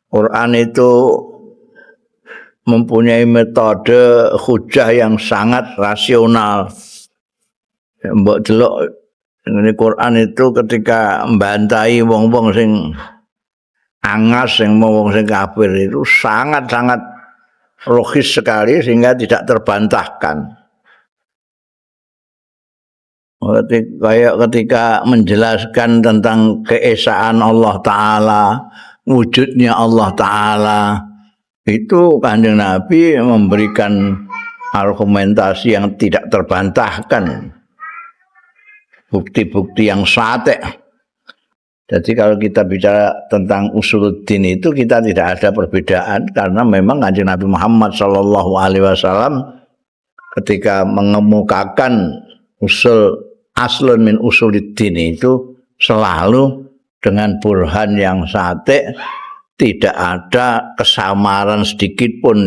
Quran itu mempunyai metode hujah yang sangat rasional. Mbok delok ngene Quran itu ketika mbantai wong-wong sing angas, sing wong sing kafir itu sangat-sangat logis sekali sehingga tidak terbantahkan. Kayak ketika menjelaskan tentang keesaan Allah Ta'ala, wujudnya Allah Ta'ala, itu Kanjeng Nabi memberikan argumentasi yang tidak terbantahkan, bukti-bukti yang sate. Jadi kalau kita bicara tentang usuluddin itu kita tidak ada perbedaan karena memang Kanjeng Nabi Muhammad Shallallahu Alaihi Wasallam ketika mengemukakan usul aslun min usuluddin itu selalu dengan burhan yang sate, tidak ada kesamaran sedikit pun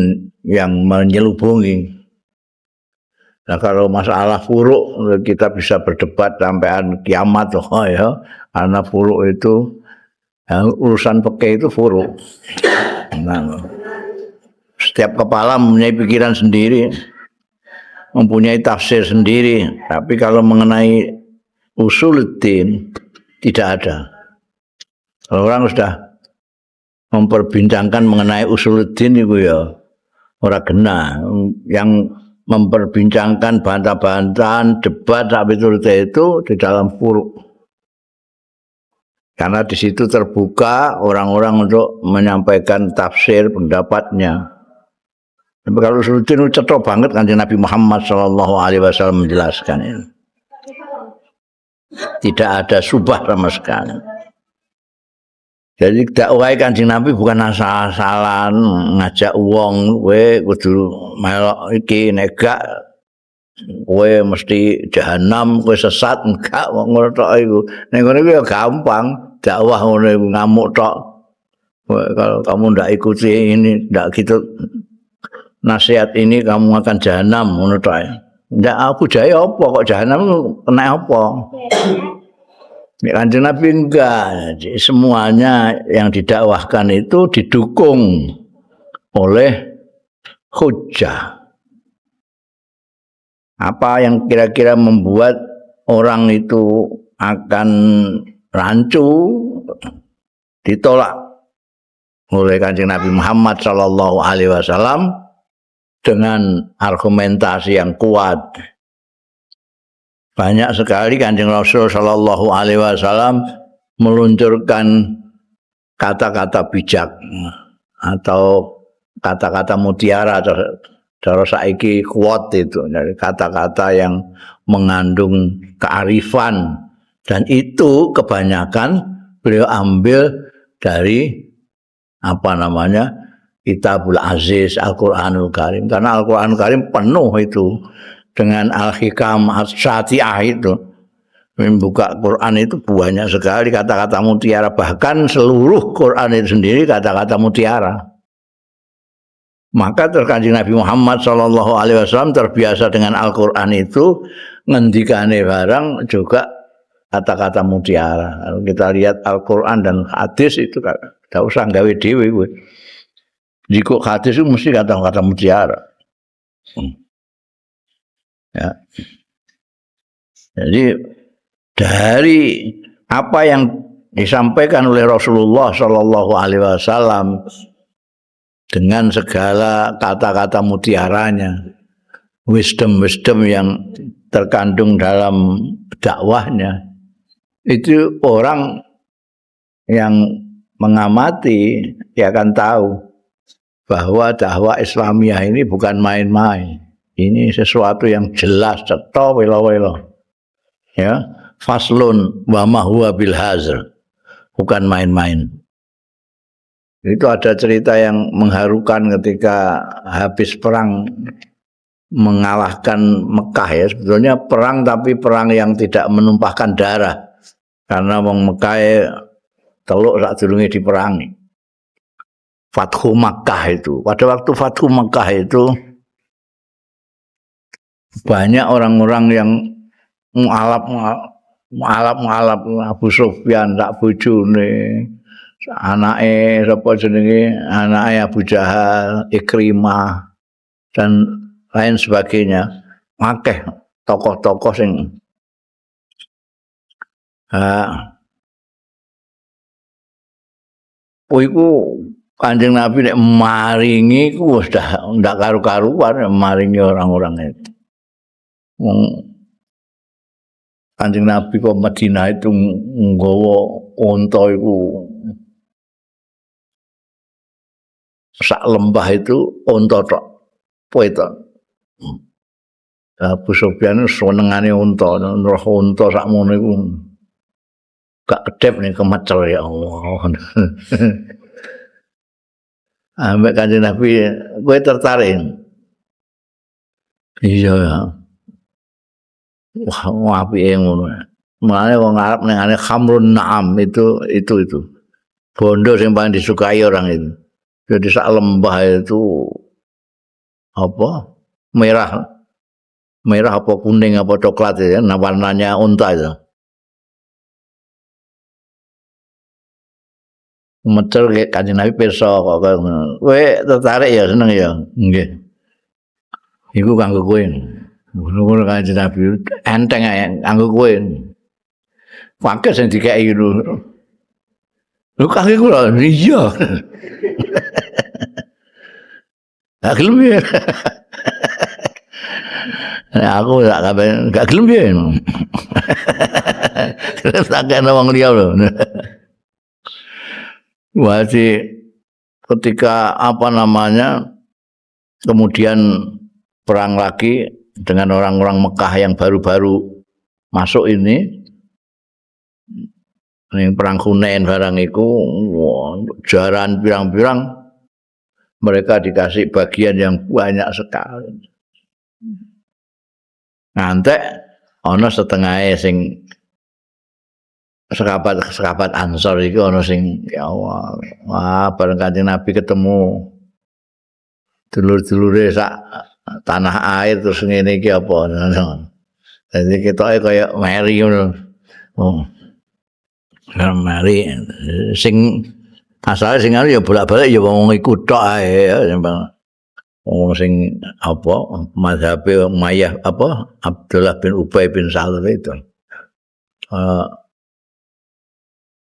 yang menyelubungi. Nah, kalau masalah furuk kita bisa berdebat sampai kiamat loh ya, karena furuk itu ya, urusan fikih itu furuk. Nah, setiap kepala mempunyai pikiran sendiri, mempunyai tafsir sendiri. Tapi kalau mengenai usuluddin tidak ada. Kalau orang sudah memperbincangkan mengenai usuluddin itu ya ora kena. Yang memperbincangkan bantah-bantahan, debat sampai itu di dalam furuk. Karena di situ terbuka orang-orang untuk menyampaikan tafsir pendapatnya. Tapi kalau usuluddin itu cetha banget Kanjeng Nabi Muhammad Shallallahu Alaihi Wasallam menjelaskan ini. Tidak ada syubhah sama sekali. Jadi dakwah Kanjeng Nabi bukan asal-asalan ngajak wong kowe kudu melok iki, nek gak kowe mesti jahanam, kowe sesat, enggak wong ngono tok iku. Nek ngono iku ya gampang, dakwah ngono iku ngamuk tok. Kalau kamu ndak ikuti ini, ndak gitu nasihat ini, kamu akan jahanam ngono tok. Ndak aku jaya apa kok jahanam kena apa? Nek Kanjeng Nabi enggak, semuanya yang didakwahkan itu didukung oleh hujah. Apa yang kira-kira membuat orang itu akan rancu ditolak oleh Kanjeng Nabi Muhammad Shallallahu Alaihi Wasallam dengan argumentasi yang kuat. Banyak sekali Kanjeng Rasul Shallallahu Alaihi Wasallam meluncurkan kata-kata bijak atau kata-kata mutiara atau cara saiki quote itu, kata-kata yang mengandung kearifan, dan itu kebanyakan beliau ambil dari Kitabul Aziz Al-Qur'anul Karim, karena Al-Qur'anul Karim penuh itu dengan al-hikam as-syati'ah itu. Membuka Quran itu banyak sekali kata-kata mutiara, bahkan seluruh Quran itu sendiri kata-kata mutiara. Maka terus Kanjeng Nabi Muhammad Shallallahu Alaihi Wasallam terbiasa dengan Al-Quran itu, ngendikane barang juga kata-kata mutiara. Kalau kita lihat Al-Quran dan hadis itu kan tidak usah gawe dhewe kowe. Jika hadis itu mesti kata-kata mutiara. Ya. Jadi dari apa yang disampaikan oleh Rasulullah Shallallahu Alaihi Wasallam dengan segala kata-kata mutiaranya, wisdom-wisdom yang terkandung dalam dakwahnya, itu orang yang mengamati dia akan tahu bahwa dakwah Islamiyah ini bukan main-main. Ini sesuatu yang jelas, cetha welo-welo. Ya, faslun wa ma huwa bil hazl. Bukan main-main. Itu ada cerita yang mengharukan ketika habis perang mengalahkan Mekah ya. Sebetulnya perang, tapi perang yang tidak menumpahkan darah. Karena wong Mekah teluk sadurunge diperangi. Fathu Makkah itu. Pada waktu Fathu Makkah itu banyak orang-orang yang mualaf mualaf mualaf, Abu Sufyan sak bojone, Anake sapa jenenge? Anake Abu Jahal, Ikrimah dan lain sebagainya. Akeh tokoh-tokoh sing iku Kanjeng Nabi nek maringi iku wis dah ndak karu-karuan maringi orang-orang itu. Wong Kanjeng Nabi kok Madinah itu nggawa unta iku sak lembah itu unta tok. Poeton. Abu Sufyan senengane unta, roh unta sakmono iku gak kedep ning kemecel ya Allah. Ambek Kanjeng Nabi kowe tertarik. Iya ya. Wah, apike ngono. Mulane wong Arab ning ane khamrun na'am itu. Bondo sing paling disukai orang itu. Jadi sak lembah itu apa? Merah. Merah apa kuning apa coklat ya, nah warnanya unta itu. Mecel Kanjeng Nabi pirsa kok kowe tertarik ya seneng ya. Nggih. Iku kanggo kowe. Ngono Kanjeng Nabi enteng ae kanggo kowe. Pakai sing dikeki ngono. Lho kanggo kula iya. Gak gelem ya. Aku gak kabeh gak gelem ya. Terus tak kena wong liya lho. Wajib ketika apa namanya kemudian perang lagi dengan orang-orang Mekah yang baru-baru masuk ini perang Hunain barang iku jaran pirang-pirang mereka dikasih bagian yang banyak sekali. Ngantek ana setengahe sing sekabat Ansor iku ana sing ya Allah, wah bareng Kanjeng Nabi ketemu dulur-dulure sak tanah air terus ngene iki apa. Dadi ketoke kaya meri ngono. Oh. Meri sing asale sing anu ya bolak-balik ya wong iku tok ae ya. Wong sing apa mazhabe Umayyah apa Abdullah bin Ubay bin Salul itu.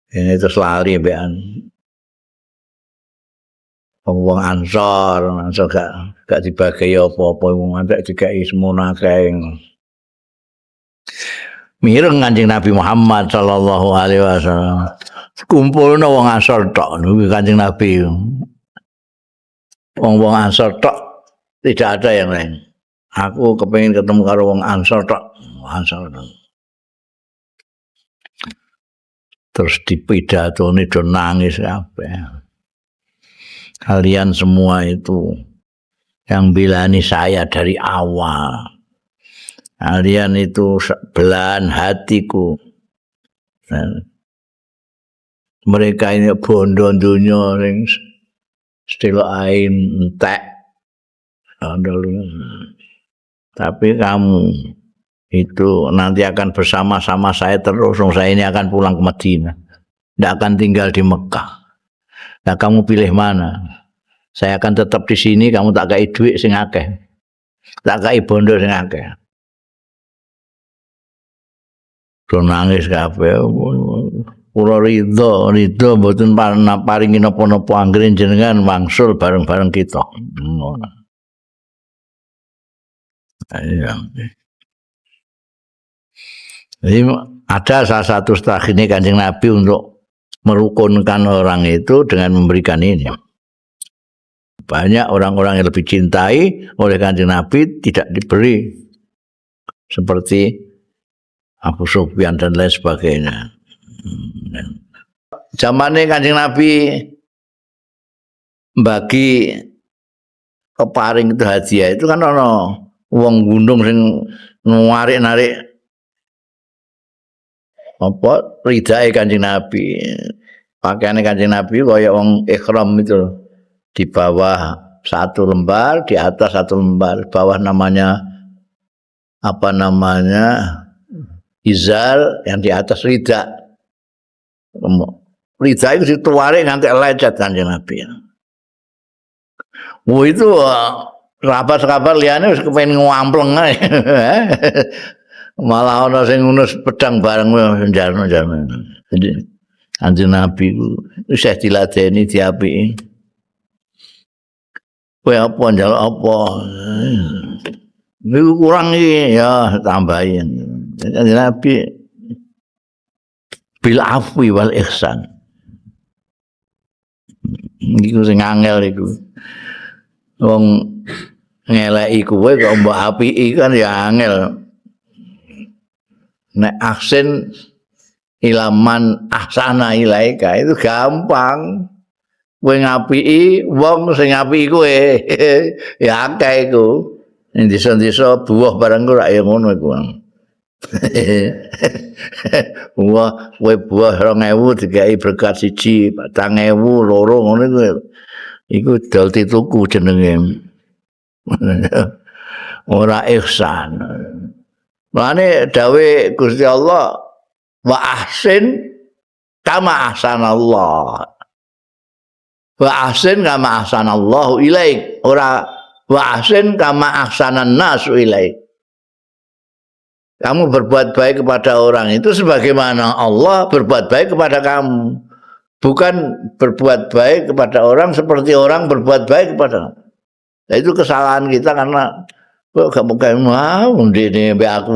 Ini terus lari mbekan wong Ansor, Ansor gak dibagi apa-apa wong antek dikai semono akeh. Mireng Kanjeng Nabi Muhammad sallallahu alaihi wasallam. Kumpulno wong Ansor tok niku Kanjeng Nabi. Wong-wong Ansor tok tidak ada yang lain. Aku kepengin ketemu karo wong Ansor tok. Ansor. Terus dipidatoni do nangis kabeh. Kalian semua itu yang bilani saya dari awal. Kalian itu belahan hatiku. Dan mereka ini bondo dunya sing sedelok ae entek. Tapi kamu itu nanti akan bersama-sama saya terus. Saya ini akan pulang ke Madinah, tidak akan tinggal di Mekah. Nah, kamu pilih mana? Saya akan tetap di sini, kamu tak kai duit sing akeh, tak kai bondo sing akeh. Do nangis kabeh. Kula ridho, ridho mboten paringi napa-napa anggere jenengan wangsul bareng-bareng kita. Ngono. Iya. Jadi ada salah satu strategi Kanjeng Nabi untuk merukunkan orang itu dengan memberikan ini. Banyak orang-orang yang lebih cintai oleh Kanjeng Nabi tidak diberi, seperti Abu Sufyan dan lain sebagainya. Zamannya Kanjeng Nabi bagi keparing itu hadiah itu kan ono wong gunung sing narik-narik apa ridae Kanjeng Nabi, pakaiane Kanjeng Nabi kaya wong ihram itu, di bawah satu lembar, di atas satu lembar, bawah namanya apa namanya izar, yang di atas rida. Rida iku dituwarik nganti lecet Kanjeng Nabi. Wah itu sahabat-sahabat liyane wis kepengin ngampleng ae. Malah ana sing ngunus pedang bareng jarno-jarno. Jadi Kanjeng Nabi ku isih diladeni diapiki. Kowe apa njaluk apa? Niku kurang iki ya tambahin. Kanjeng Nabi bil afwi wal ihsan. Iku sing angel iku. Wong ngeleki kowe kok mbok apiki kan ya angel. Nek ahsin ilaman ahsana ilaika itu gampang. Kowe ngapiki wong sing ngapiki kowe ya akeh iku. Ning desa-desa buah bareng ku rak ya ngono iku. Wah, kowe buah 2000 dikai berkat 1, 4000 loro ngono iku. Iku dol tituku jenenge. Ora ihsan. Mulane dawuh Gusti Allah wa ahsin kama ahsanallah. Wa ahsin kama ahsanallahu ilaik. Ora wa ahsin kama ahsanan nasu ilaik. Kamu berbuat baik kepada orang itu sebagaimana Allah berbuat baik kepada kamu. Bukan berbuat baik kepada orang seperti orang berbuat baik kepada kamu. Nah, itu kesalahan kita karena kok gak mau ndene mbek aku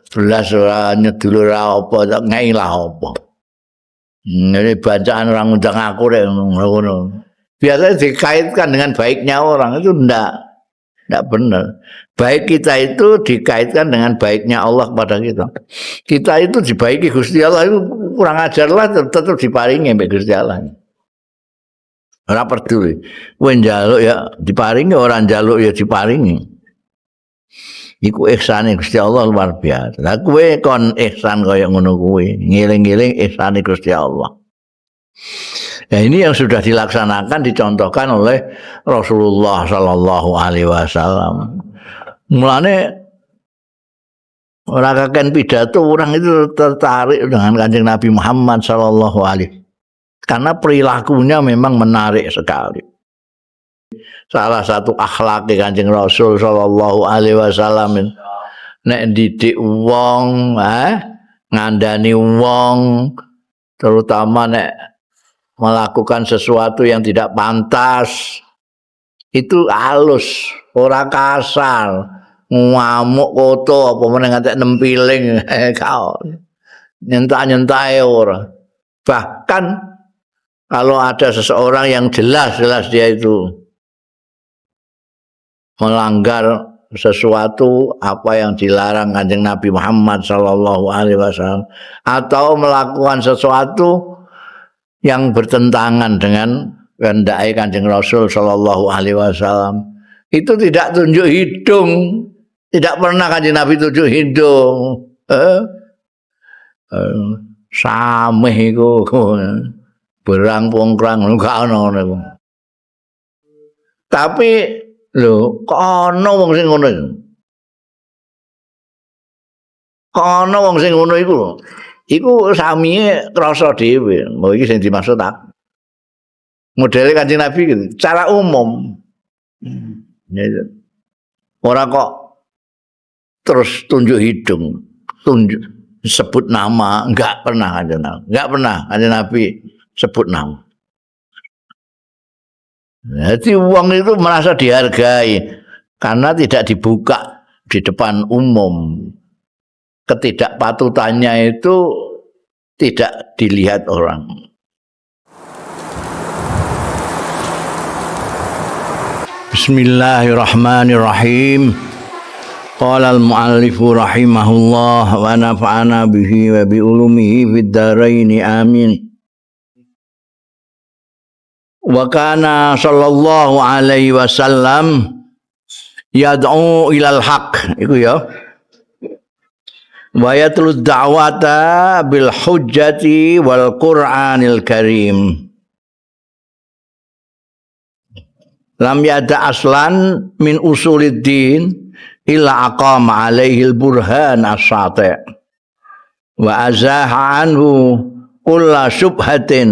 belas ora nyedulur ora apa tak ngei lah apa. Ini bacaan orang undang aku rek ngono. Biasanya dikaitkan dengan baiknya orang itu ndak benar. Baik kita itu dikaitkan dengan baiknya Allah kepada kita. Kita itu dibaiki Gusti Allah itu kurang ajar lah tetap diparingi mbek Gusti Allah. Ora peduli. Kowe njaluk ya diparingi, ora njaluk ya diparingi. Iku ihsane Gusti Allah luar biasa. Lah kowe kon ihsan kaya ngono kuwi, ngiling-ngiling ihsane Gusti Allah. Nah, ini yang sudah dilaksanakan dicontohkan oleh Rasulullah sallallahu alaihi wasallam. Mulane ora kaken pidato orang itu tertarik dengan Kanjeng Nabi Muhammad sallallahu alaihi karena perilakunya memang menarik sekali. Salah satu akhlak Kanjeng Rasul sallallahu alaihi wasallam nek didik wong, ngandani wong, terutama nek melakukan sesuatu yang tidak pantas itu halus, ora kasar, ngamuk koto apa meneh ngantek nempiling kau nyentak-nyentake ora. Bahkan kalau ada seseorang yang jelas-jelas dia itu melanggar sesuatu apa yang dilarang Kanjeng Nabi Muhammad sallallahu alaihi wasallam atau melakukan sesuatu yang bertentangan dengan kehendake Kanjeng Rasul sallallahu alaihi wasallam, itu tidak tunjuk hidung, tidak pernah Kanjeng Nabi tunjuk hidung. Sameh iku berang pongkrang gak ono ngono iku. Tapi lho, kok ana wong sing ngono iku? Kok ana wong sing ngono iku lho. Iku samiye krasa dhewe. Mbok iki sing dimaksud aku. Modele Kanjeng Nabi gitu, secara umum. Ora kok terus tunjuk hidung, tunjuk sebut nama, enggak pernah Kanjeng Nabi. Enggak pernah Kanjeng Nabi sebut nama. Jadi wong itu merasa dihargai karena tidak dibuka di depan umum. Ketidakpatutannya itu tidak dilihat orang. Bismillahirrahmanirrahim. Qala al-muallifu rahimahullah wa nafa'ana bihi wa bi ulumihi fid dharain amin. Wa kana sallallahu alaihi wasallam yad'u ilal haqq iku ya. Wa yatlu da'wata bil hujjati wal qur'anil karim. Lam yada aslan min usuliddin illa aqama alaihi al burhan as-sati' wa azaha anhu kulla syubhatin.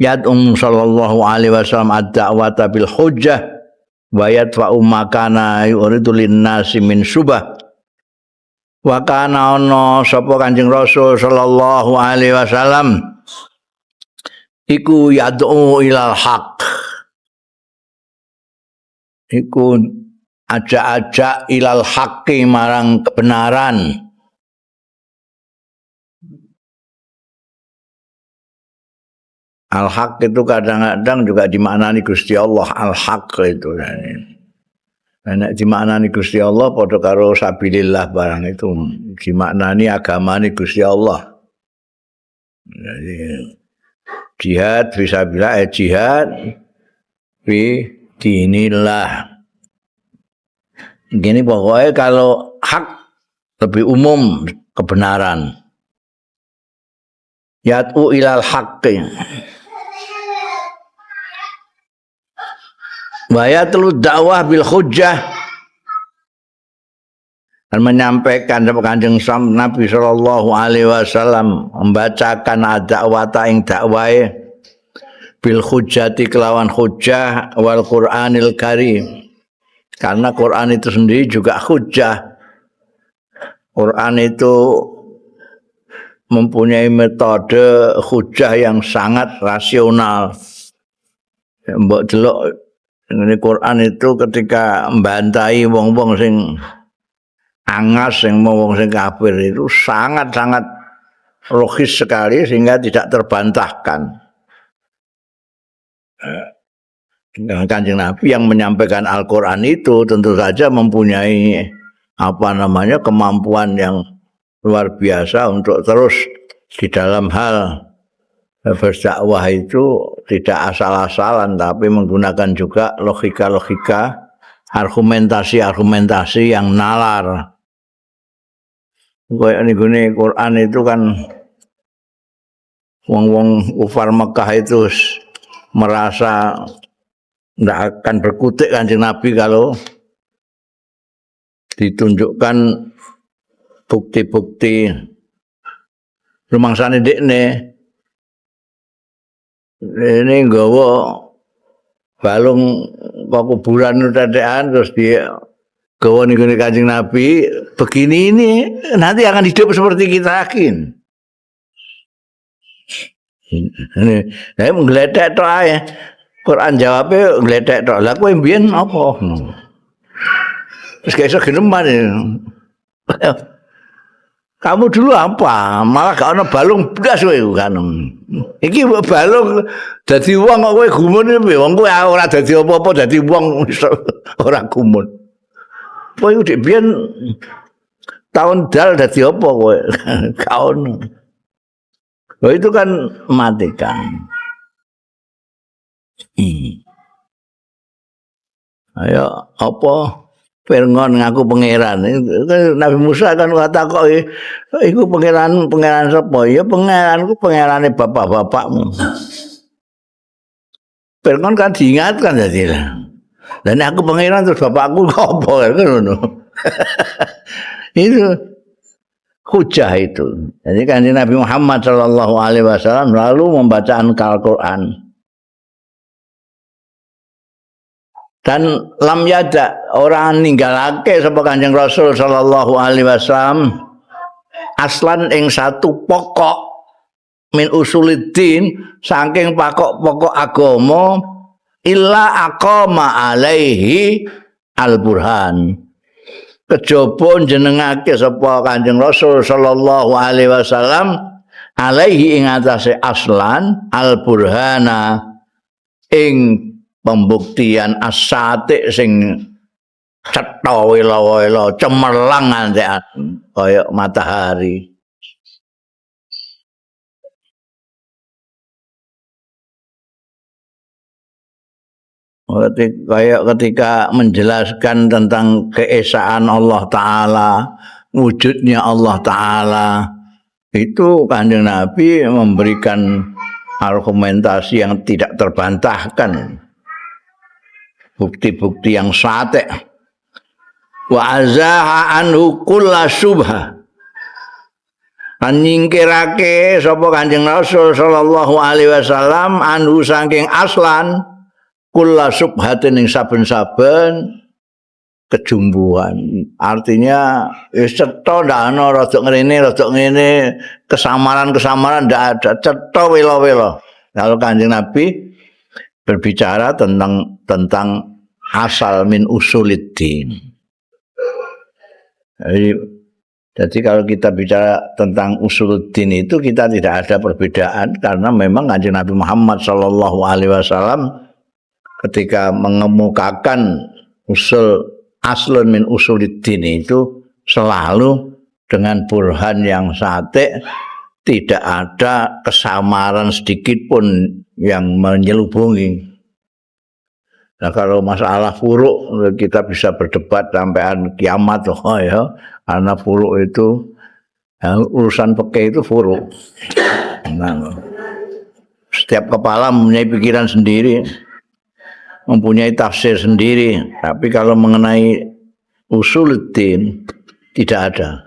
Yad'um sallallahu alaihi wasallam ad-da'wata bil hujjah wa yadfa'u ma kana yuridu lin-nasi min syubah. Wa kana ana sapa Kanjeng Rasul sallallahu alaihi wasallam iku yad'u ilal haq, iku ajak-ajak ilal haqqi marang kebenaran. Al-haq itu kadang-kadang juga dimaknani Gusti Allah, al-haq itu. Nek dimaknani Gusti Allah padha karo sabilillah barang itu dimaknani agamane Gusti Allah. Jadi jihad fisabilillah, jihad fi dinillah. Gini pokoknya kalau hak lebih umum kebenaran. Yat'u ilal haqqi. Wa yatlu dakwah bil hujjah, dan menyampaikan kepada Kanjeng Nabi sallallahu alaihi wasallam, membacakan dakwata ing dakwahe bil hujjati kelawan hujjah wal Qur'anil Karim. Karena Quran itu sendiri juga hujjah. Quran itu mempunyai metode hujjah yang sangat rasional. Mbok delok ini Quran itu ketika membantai wong-wong sing angas, sing wong sing kafir itu sangat-sangat logis sekali sehingga tidak terbantahkan. Kanjeng Nabi yang menyampaikan Al-Quran itu tentu saja mempunyai kemampuan yang luar biasa untuk terus di dalam hal berdakwah itu tidak asal-asalan, tapi menggunakan juga logika-logika, argumentasi-argumentasi yang nalar. Kayak ini Quran itu kan wong-wong kufar Mekah itu merasa tidak akan berkutik Kanjeng Nabi kalau ditunjukkan bukti-bukti rumangsane dekne. Ini nggawa balung kuburan tetekan terus dia gawa ning Kanjeng Nabi, begini ini nanti akan hidup seperti kita yakin. Ini saya menggeletek tok ae. Quran jawabnya nggletek tok. Lah kowe mbiyen apa? Terus gak iso geneman. Kamu dulu apa? Malah gak ono balung blas kowe kan. Iki balung dadi wong kok kowe gumun piye? Wong kowe ora dadi apa-apa, dadi wong ora gumun. Kowe dik biyen tahun dal dadi apa kowe? Gak ono. Loh, itu kan matikan. Ayo apa Fir'aun ngaku pangeran. Nabi Musa kan kata kok iku pangeran, pangeran sapa? Ya pangeranku pangerane bapak-bapakmu. Fir'aun kan diingatkan jadi. Dan aku pangeran terus bapakku apa kan ngono. Itu hujah itu. Jadi kan Nabi Muhammad sallallahu alaihi wasallam lalu membacakan Al-Qur'an. Dan lam yada orang ninggalake sapa Kanjeng Rasul sallallahu alaihi wasallam aslan ing satu pokok min usuliddin saking pokok-pokok agama illa aqama alaihi al-burhan. Kejaba jenengake sapa Kanjeng Rasul sallallahu alaihi wasallam alaihi ing atase aslan al-burhana ing pembuktian asatik sing cetha wela-wela cemerlang nganti kaya matahari. Kayak ketika menjelaskan tentang keesaan Allah Ta'ala, wujudnya Allah Ta'ala, itu Kanjeng Nabi memberikan argumentasi yang tidak terbantahkan, bukti-bukti yang sate. Wa azaha anhu kulla subha. Lan nyingkirake sapa Kanjeng Rasul sallallahu alaihi wasallam anhu saking aslan kula subhatin ing saben-saben kejumbuhan. Artinya wis cetha ndak ana rada ngrene rada ngene, kesamaran-kesamaran ndak ada, cetha wela-wela. Kalau Kanjeng Nabi berbicara tentang asal min usuliddin. Jadi kalau kita bicara tentang usuluddin itu kita tidak ada perbedaan karena memang Kanjeng Nabi Muhammad sallallahu alaihi wasallam ketika mengemukakan usul aslun min usuliddin itu selalu dengan burhan yang sate, tidak ada kesamaran sedikit pun yang menyelubungi. Nah, kalau masalah furuk kita bisa berdebat sampai kiamat loh ya, karena furuk itu ya, urusan fikih itu furuk. Nah, setiap kepala mempunyai pikiran sendiri, mempunyai tafsir sendiri. Tapi kalau mengenai usuluddin tidak ada.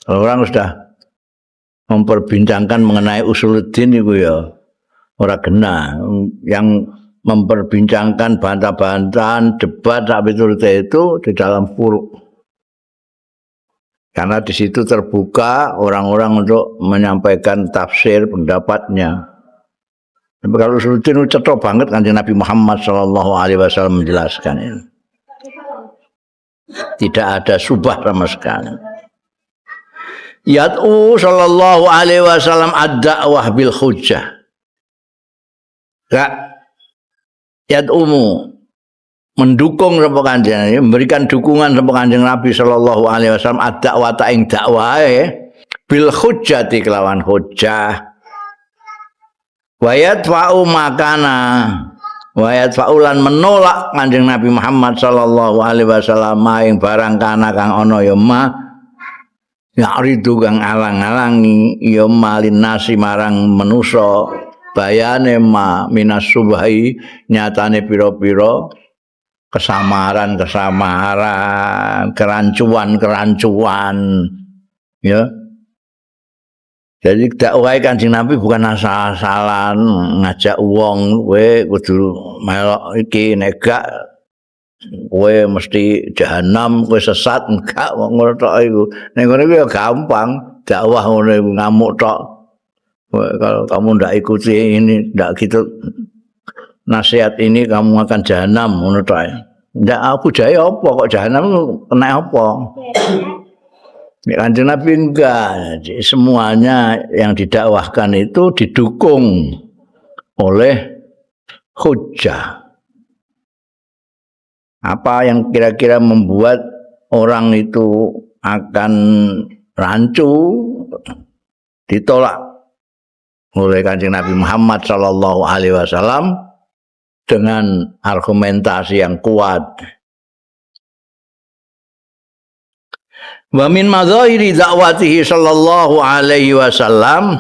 Kalau orang sudah memperbincangkan mengenai usuluddin itu ya ora kena. Yang memperbincangkan bantah-bantahan, debat sampai turute itu di dalam furuk. Karena di situ terbuka orang-orang untuk menyampaikan tafsir pendapatnya. Tapi kalau usuluddin itu cetha banget Kanjeng Nabi Muhammad sallallahu alaihi wasallam menjelaskan ini. Tidak ada subah sama sekali. Yad'u sallallahu alaihi wasallam ad-da'wah bil hujjah. Gak yad'umu mendukung sapa Kanjeng, memberikan dukungan sapa Kanjeng Nabi sallallahu alaihi wasallam ad-da'wah ta ing dakwahe bil hujjati kelawan hujjah. Wa yadfa'u makana wa yadfa'u lan menolak Kanjeng Nabi Muhammad sallallahu alaihi wasallam ing barang kana kang ana ya ma ya'ridu kang alang-alangi ya malin nasi marang manusa bayane ma minas subhi nyatane pira-pira kesamaran-kesamaran, kerancuan-kerancuan ya. Jadi dakwah Kanjeng Nabi bukan asal-asalan ngajak wong kowe kudu melok iki, nek gak kowe mesti jahanam, kowe sesat, enggak wong ngono tok iku. Nek ngono iku ya gampang, dakwah ngono iku ngamuk tok. Kalau kamu ndak ikuti ini, ndak gitu nasihat ini, kamu akan jahanam ngono tok. Ndak aku jahe apa kok jahanam kena apa? Nek Kanjeng Nabi enggak, semuanya yang didakwahkan itu didukung oleh hujjah. Apa yang kira-kira membuat orang itu akan rancu ditolak oleh Kanjeng Nabi Muhammad sallallahu alaihi wasallam dengan argumentasi yang kuat. Wa min madhahiri da'watihi sallallahu alaihi wasallam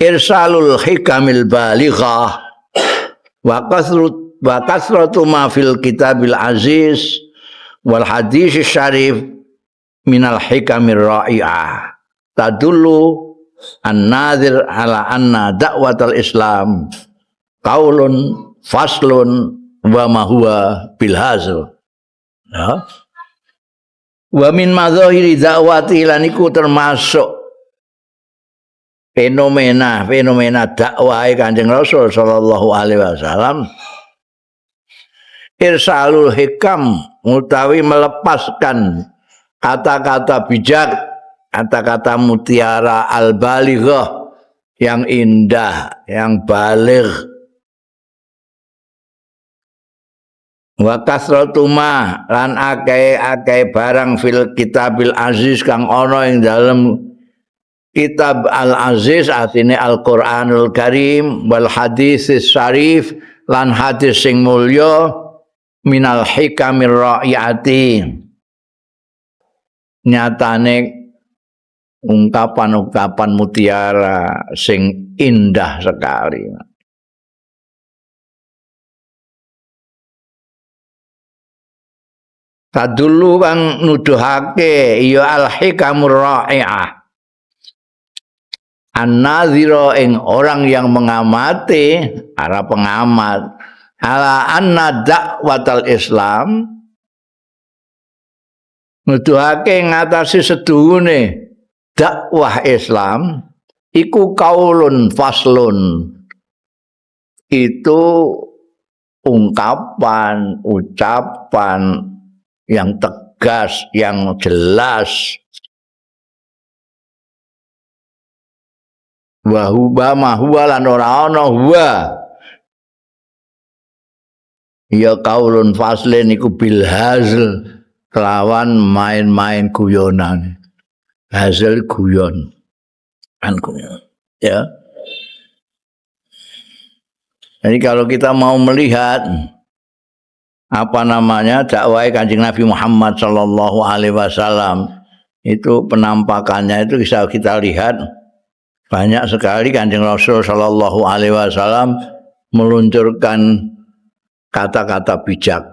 irsalul hikamil balighah wa kasratu ma fil kitabil aziz wal hadis syarif minal hikamir ra'i'ah tadullu an-nadhir ala anna da'watal islam qaulun faslun wa ma huwa bil hazl. Ya. Wa min madhahiri da'wati lan iku termasuk fenomena dakwahe Kanjeng Rasul sallallahu alaihi wasallam irsalul hikam utawi melepaskan kata-kata bijak, kata-kata mutiara al-balighah yang indah, yang baligh. Wa kasratu ma lan akeh-akeh barang fil kitabil aziz kang ana ing dalem kitab al-aziz artine Al-Qur'anul Karim wal hadis syarif lan hadis sing mulya minal hikamir ra'iati nyatane ungkapan-ungkapan mutiara sing indah sekali. Tadullu kang nuduhake ya al-hikamur ra'iah An-nadhira ing orang yang mengamati, para pengamat, ala anna da'watal Islam nuduhake ngatasi seduhune dakwah Islam iku kaulun faslun, itu ungkapan, ucapan yang tegas, yang jelas. Wa huwa ma huwa lan ora ana huwa ya kaulun faslin iku bil hazl kelawan main-main guyonan. Hazl guyon an guyon ya. Jadi kalau kita mau melihat apa namanya dakwah Kanjeng Nabi Muhammad sallallahu alaihi wasallam itu penampakannya itu bisa kita lihat banyak sekali Kanjeng Rasul sallallahu alaihi wasallam meluncurkan kata-kata bijak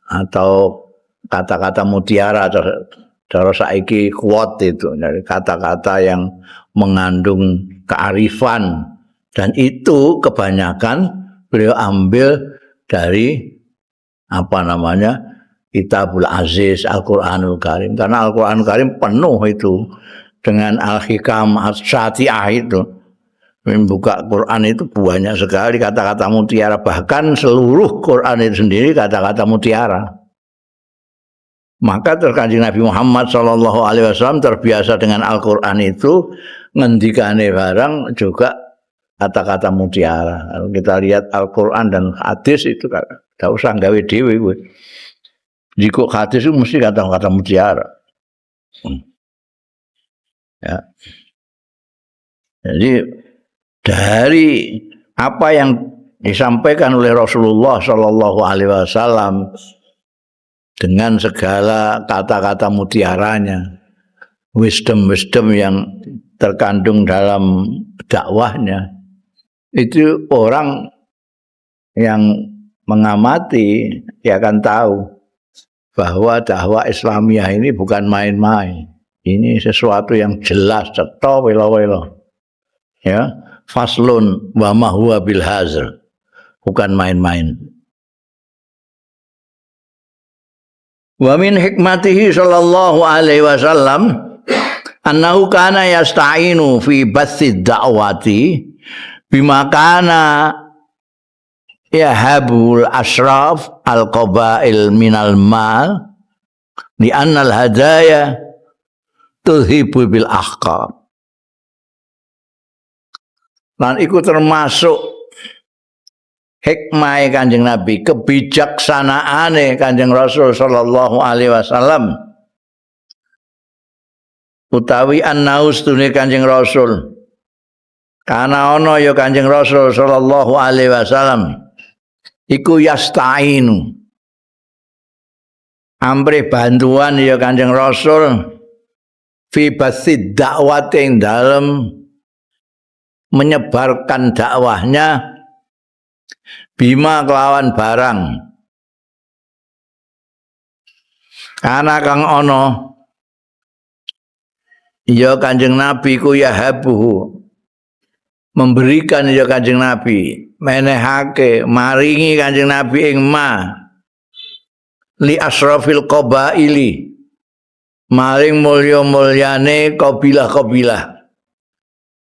atau kata-kata mutiara atau cara saiki quote itu, kata-kata yang mengandung kearifan, dan itu kebanyakan beliau ambil dari apa namanya Kitabul Aziz Al-Qur'anul Karim, karena Al-Qur'anul Karim penuh itu dengan al-hikam as-sati'ah itu. Membuka Quran itu banyak sekali kata-kata mutiara, bahkan seluruh Quran itu sendiri kata-kata mutiara. Maka terus Kanjeng Nabi Muhammad sallallahu alaihi wasallam terbiasa dengan Al-Quran itu, ngendikane barang juga kata-kata mutiara. Kalau kita lihat Al-Quran dan hadis itu gak usah gawe dhewe kowe. Jika hadis itu mesti kata-kata mutiara. Ya. Jadi dari apa yang disampaikan oleh Rasulullah sallallahu alaihi wasallam dengan segala kata-kata mutiaranya, wisdom-wisdom yang terkandung dalam dakwahnya, itu orang yang mengamati dia akan tahu bahwa dakwah Islamiyah ini bukan main-main. Ini sesuatu yang jelas, cetha wela-wela. Ya, faslun wa ma huwa bil hazr. Bukan main-main. Wa min hikmatihi sallallahu alaihi wasallam annahu kana yasta'inu fi bathi da'wati bima kana yahabul ashraf al-qabail minal mal li annal hadaya tudhibu bil ahqab. Lan iku termasuk hikmah Kanjeng Nabi, kebijaksanaane Kanjeng Rasul sallallahu alaihi wasallam, utawi annaus tune Kanjeng Rasul kana ana ya Kanjeng Rasul sallallahu alaihi wasallam iku yastainu amrih bantuan ya Kanjeng Rasul fi basid dakwati ing dalem menyebarkan dakwahnya bima kelawan barang kana kang ana ya Kanjeng Nabi ku yahabuhu memberikan ya Kanjeng Nabi, menehake maringi Kanjeng Nabi ing ma li asrafil qabaili maring mulya-mulyane kabilah-kabilah,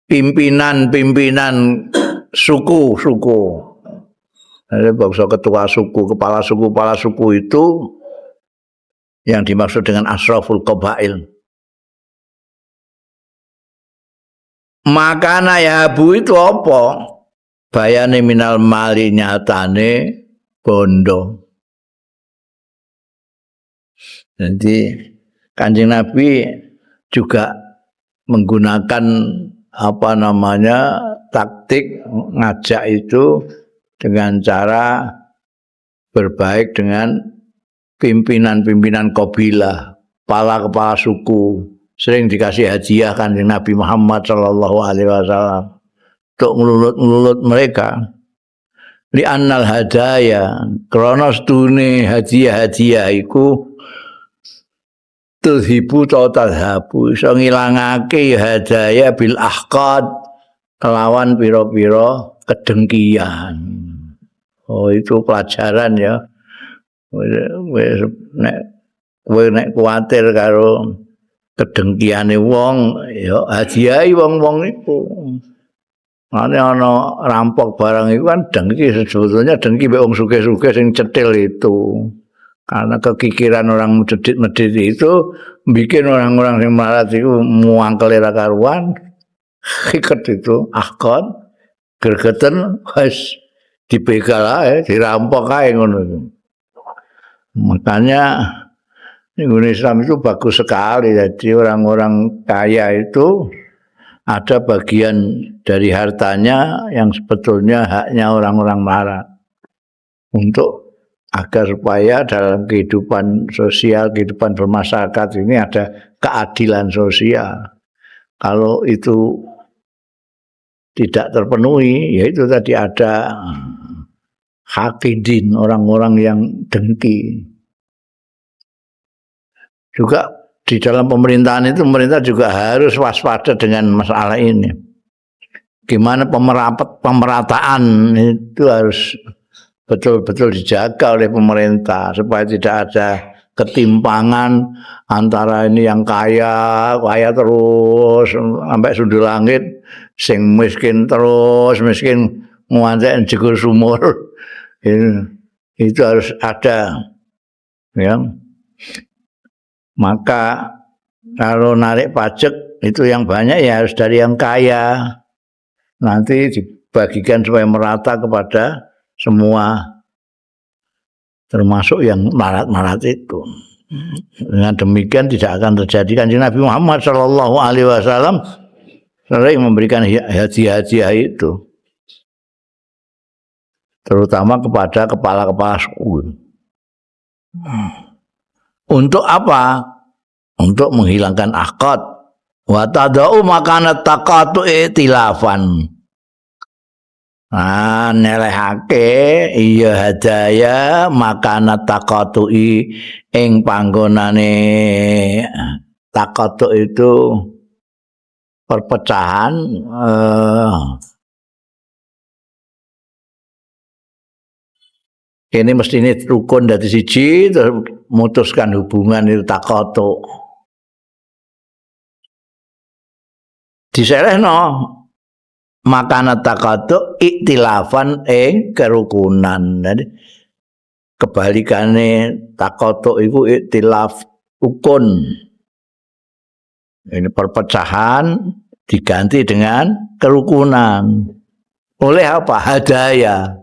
pimpinan-pimpinan suku-suku. Jadi bangsa ketua suku, kepala suku itu yang dimaksud dengan asraful qabail. Makana ya bu itu apa? Bayane minal mali nyatane bondo. Jadi Kanjeng Nabi juga menggunakan apa namanya taktik ngajak itu dengan cara berbaik dengan pimpinan-pimpinan kabilah, kepala-kepala suku. Sering dikasih hadiah Kanjeng Nabi Muhammad sallallahu alaihi wasallam untuk ngelulut-ngelulut mereka. Li annal hadaya krana stune hadiah-hadiah iku Tudhibu ta tadhabu iso ngilangake hadaya bil ahqad kelawan pira-pira kedengkian. Oh itu pelajaran ya. Wis nek kowe nek kuwatir karo kedengkiane wong ya hadiahi wong-wong iku. Mane ana rampok barang iku kan dengki, sebetulnya dengki mbek wong sugih-sugih sing cetil itu. Karena kekikiran orang medhit-medhit itu bikin orang-orang sing melarat iku muangkele ra karuan. Hiket itu ahkon gregeten wis dibegal ae, dirampok ae ngono. Makanya Islam itu bagus sekali. Jadi orang-orang kaya itu ada bagian dari hartanya yang sebetulnya haknya orang-orang melarat. Untuk agar supaya dalam kehidupan sosial, kehidupan bermasyarakat ini ada keadilan sosial. Kalau itu tidak terpenuhi, ya itu tadi ada hakidin, orang-orang yang dengki. Juga di dalam pemerintahan itu, pemerintah juga harus waspada dengan masalah ini. Gimana pemerataan itu harus betul-betul dijaga oleh pemerintah supaya tidak ada ketimpangan antara ini yang kaya, kaya terus sampai sundul langit, sing miskin terus miskin ngantek jegur sumur. Itu harus ada, ya. Maka kalau narik pajak itu yang banyak ya harus dari yang kaya. Nanti dibagikan supaya merata kepada semua, termasuk yang melarat-melarat itu. Dengan demikian tidak akan terjadi. Kanjeng Nabi Muhammad Shallallahu Alaihi Wasallam sering memberikan hadiah-hadiah itu, terutama kepada kepala-kepala suku. Untuk apa? Untuk menghilangkan akad. Wa tadau makana taqatu i'tilafan. Nah, nelehake iya hadaya makana taqatui ing panggonane taqatu itu perpecahan, ini mesti ini rukun dari siji terus mutuskan hubungan itu taqatu. Diselehno makana taqatu iktilafan ing kerukunan. Jadi kebalikane taqatu iku iktilaf rukun. Ini perpecahan diganti dengan kerukunan. Oleh apa? Hadaya.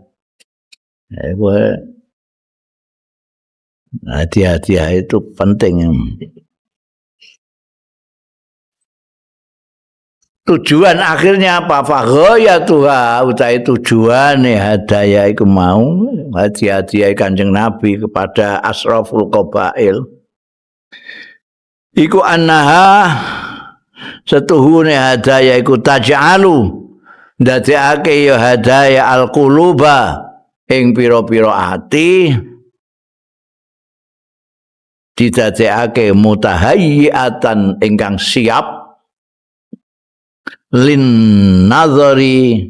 Hadiah-hadiah itu penting. Tujuan akhirnya apa? Faghayatuha utai tujuane hadaya iku mau, hadiah-hadiah Kanjeng Nabi kepada asraful qabail. Iku annaha setuhune hadaya iku taj'alu ndadekake ya hadaya alquluba ing pira-pira ati didadekake mutahayyiatan ingkang siap lin nazari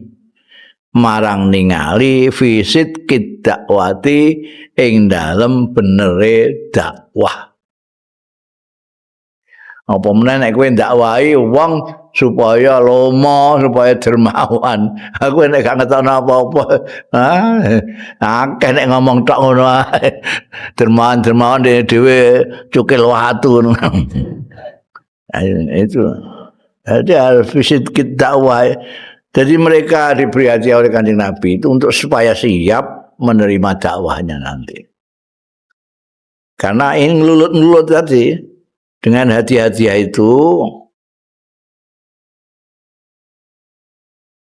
marang ningali fi sidqid dakwati ing dalem benere dakwah. Apa meneh nek kowe ndakwahi wong supaya lomo, supaya dermawan. Aku nek gak ngetokno apa-apa, akeh nek ngomong tok ngono ae. Dermawan-dermawan dhewe cukil watu. Itu. Jadi harus visit dakwah. Jadi mereka diberi hadiah oleh Kanjeng Nabi itu untuk supaya siap menerima dakwahnya nanti. Karena ini ngelulut-ngelulut tadi. Dengan hadiah-hadiah itu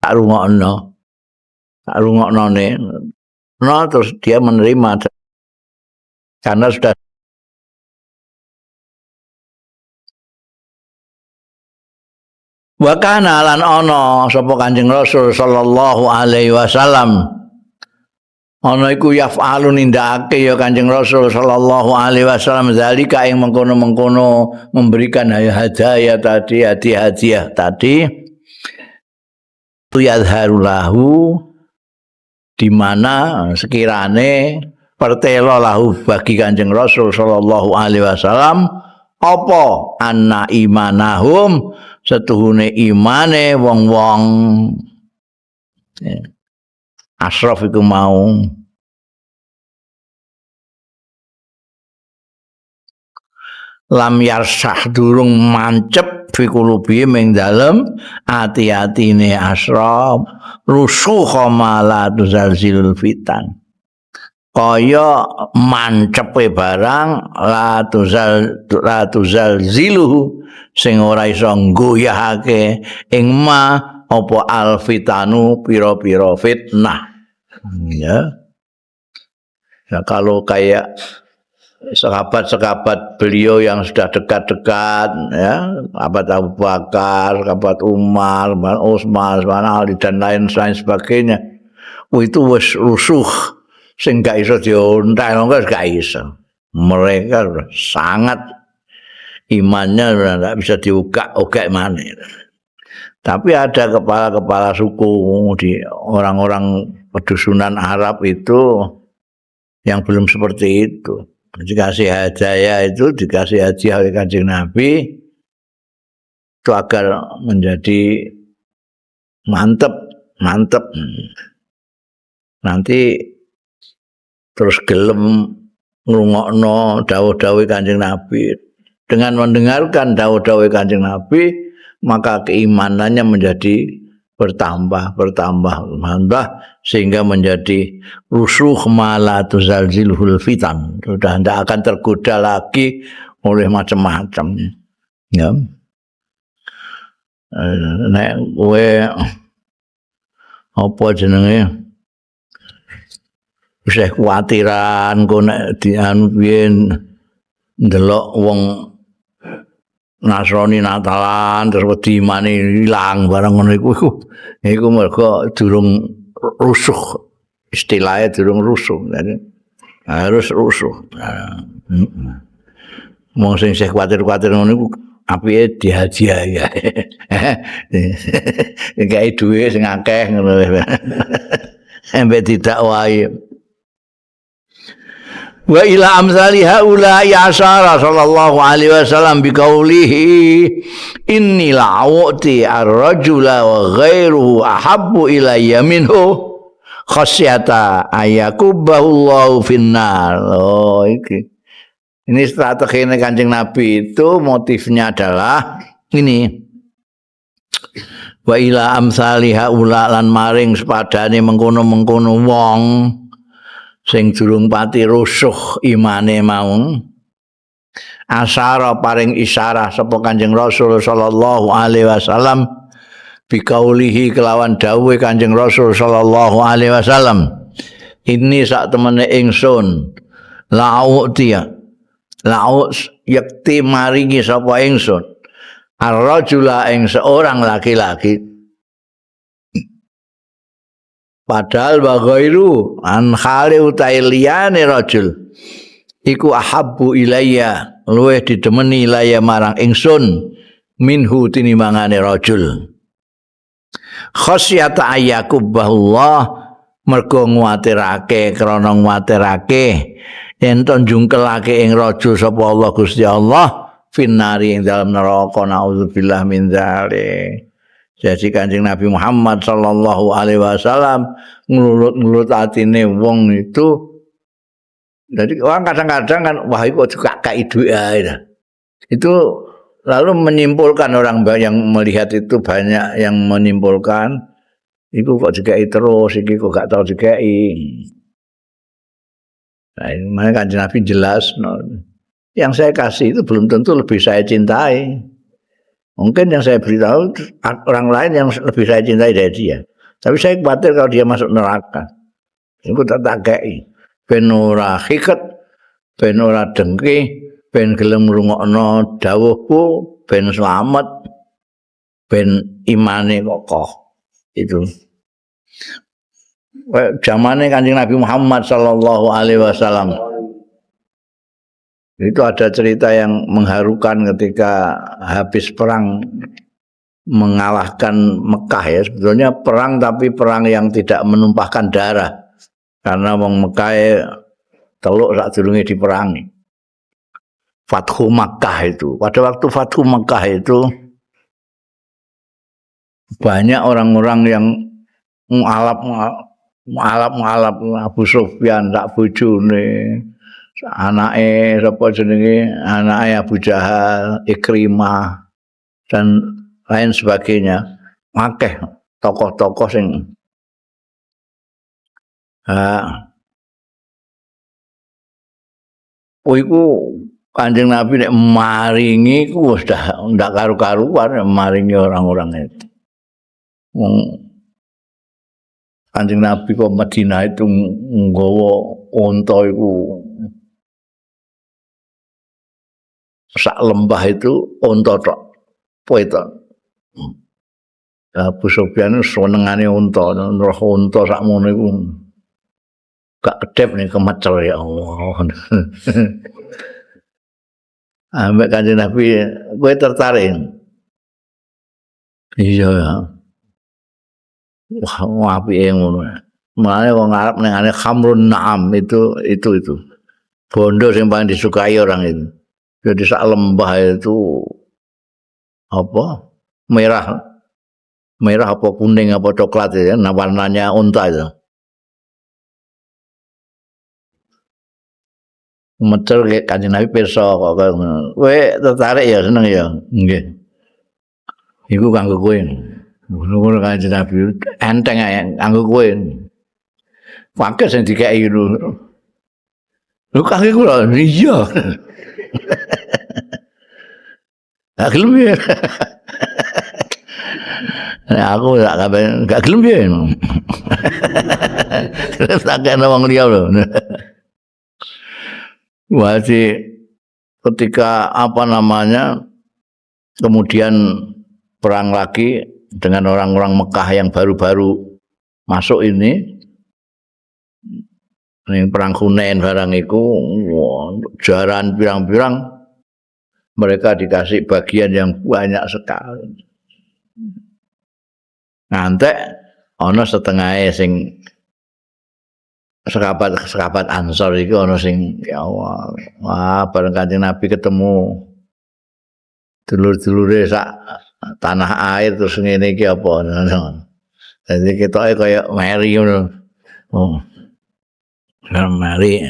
tak rungokno ne, no, terus dia menerima karena sudah wa kana lan ana sapa Kanjeng Rasul sallallahu alaihi wasallam Ana iku yaf'alu nindakake ya Kanjeng Rasul sallallahu alaihi wasallam zalika ing mengkono-mengkono memberikan hadiah tadi, hadiah-hadiah tadi yadharu lahu di mana sekirane pertelo lahu bagi Kanjeng Rasul sallallahu alaihi wasallam apa anna imanahum setuhune imane wong-wong asraf iku mau lam yarsah durung mancep fi qulubi ing dalem ati-atine asraf rusuh mala tuzalzilul fitan kaya mancepe barang la tuzal ziluhu sing ora iso nggoyahake ing ma apa alfitanu pira-pira fitnah. Ya. Nah, kalau kayak sahabat-sahabat beliau yang sudah dekat-dekat ya, sahabat Abu Bakar, sahabat Umar, Utsman, Ali dan lain-lain sebagainya. Itu wis rusuh sing gak iso diontel, gak iso. Mereka sangat imannya tidak bisa diugak-ugak maneh. Tapi ada kepala-kepala suku di orang-orang pedusunan Arab itu yang belum seperti itu. Dikasih hadiah itu, dikasih hadiah oleh Kanjeng Nabi itu agar menjadi mantep, mantep. Nanti terus gelem ngrungokno dawuh-dawuh Kanjeng Nabi. Dengan mendengarkan dawuh-dawuh Kanjeng Nabi, maka keimanannya menjadi bertambah, bertambah, bertambah sehingga menjadi rusuh mala tuzalzilhul fitan. Sudah tidak akan tergoda lagi oleh macam-macam. Ya. Nek kowe apa jenenge isih kuwatiran kok nek dianu piye ndelok wong Nasrani Natalan terus wedi imane ilang barang ngono iku iku mergo durung rusuh, istilahnya durung rusuh, jadi harus rusuh. Wong sing isih kuwatir-kuwatir ngono iku apike dihadiahi. Gawe dhuwit sing akeh ngono. Sampai didakwahi. Wa ila amsali haula ya asyara sallallahu alaihi wasallam biqaulihi inni la'uti ar-rajula wa ghairuhu ahabbu ilayya minhu khasyata ayakubahu Allahu finnar. Oh, iki. Ini strategi Kanjeng Nabi itu motifnya adalah ini. Wa ila amsali haula lan maring sepadane mengkono-mengkono wong sing durung pati rusuh imane mau asara paring isyarah sapa Kanjeng Rasul sallallahu alaihi wasallam bikaulihi kelawan dawuhe Kanjeng Rasul sallallahu alaihi wasallam ini sak temene ingsun la'utia la'u yakti maringi sapa ingsun ar-rajula ing seorang laki-laki padahal wa ghairu an khali utai liyane rajul iku ahabbu ilayya luwih didemeni ilayya marang ingsun minhu tinimbangane rajul khasyata ayakubahullah mergo nguwatirake krana nguwatirake yen to jungkelake ing rajul sapa Allah Gusti Allah finnari ing dalem neraka naudzubillah min dzalik. Jadi Kanjeng Nabi Muhammad sallallahu alaihi wasallam nglulut-nglulut atine wong itu. Jadi orang kadang-kadang kan wah iku juga kayak duit ae. Itu lalu menyimpulkan orang yang melihat itu banyak yang menyimpulkan iku kok dikai terus, iki kok gak tau dikai. Nah, makanya Kanjeng Nabi jelas no, yang saya kasih itu belum tentu lebih saya cintai. Mungkin yang saya beritahu orang lain yang lebih saya cintai dari dia. Tapi saya khawatir kalau dia masuk neraka. Iku tak takei. Ben ora hiket, ben ora dengki, ben gelem ngrungokno dawuhku, ben slamet, ben imane kokoh. Itu. Zamane Kanjeng Nabi Muhammad sallallahu alaihi wasallam. Itu ada cerita yang mengharukan ketika habis perang mengalahkan Mekah ya. Sebetulnya perang tapi perang yang tidak menumpahkan darah. Karena wong Mekah teluk sadurunge diperangi. Fathu Makkah itu. Pada waktu Fathu Makkah itu banyak orang-orang yang mualaf Abu Sufyan sak bojone, anake sapa jenenge, anake Abu Jahal, Ikrimah dan lain sebagainya. Akeh tokoh-tokoh sing iku Kanjeng Nabi nek maringi iku wis dah ndak karu-karuan maringi orang-orang itu. Wong Kanjeng Nabi kok Madinah itu nggawa unta iku sak lembah itu unta tok. Poeton. Abu Sufyan senengane unta, roh unta sakmono iku gak kedep nih kemecel ya Allah. Ambek Kanjeng Nabi kowe tertarik. Iya ya. Wah, apike ngono. Mulane wong Arab nengane khamrun na'am itu. Bondo sing paling disukai orang itu. Jadi sak lembah itu apa? Merah. Merah apa kuning apa coklat ya, nah warnanya unta itu. Mecer Kanjeng Nabi pirsa kok kowe tertarik ya seneng ya. Nggih. Iku kanggo kowe. Ngono Kanjeng Nabi enteng ae kanggo kowe. Pakai sing dikeki ngono. Lho kanggo kula iya. Gak gelem ya. Nek aku gak kabeh gak gelem piye. Terus tak kena wong liya lho. Wah, ketika apa namanya kemudian perang lagi dengan orang-orang Mekah yang baru-baru masuk ini, ini perang Hunain barang iku, jaran pirang-pirang mereka dikasih bagian yang banyak sekali. Ngantek ana setengahe sing sekabat Ansor iku ana sing ya Allah, wah bareng Kanjeng Nabi ketemu dulur-dulure sak tanah air terus ngene iki apa. Dadi ketoke kaya meri ngono. Oh. Meri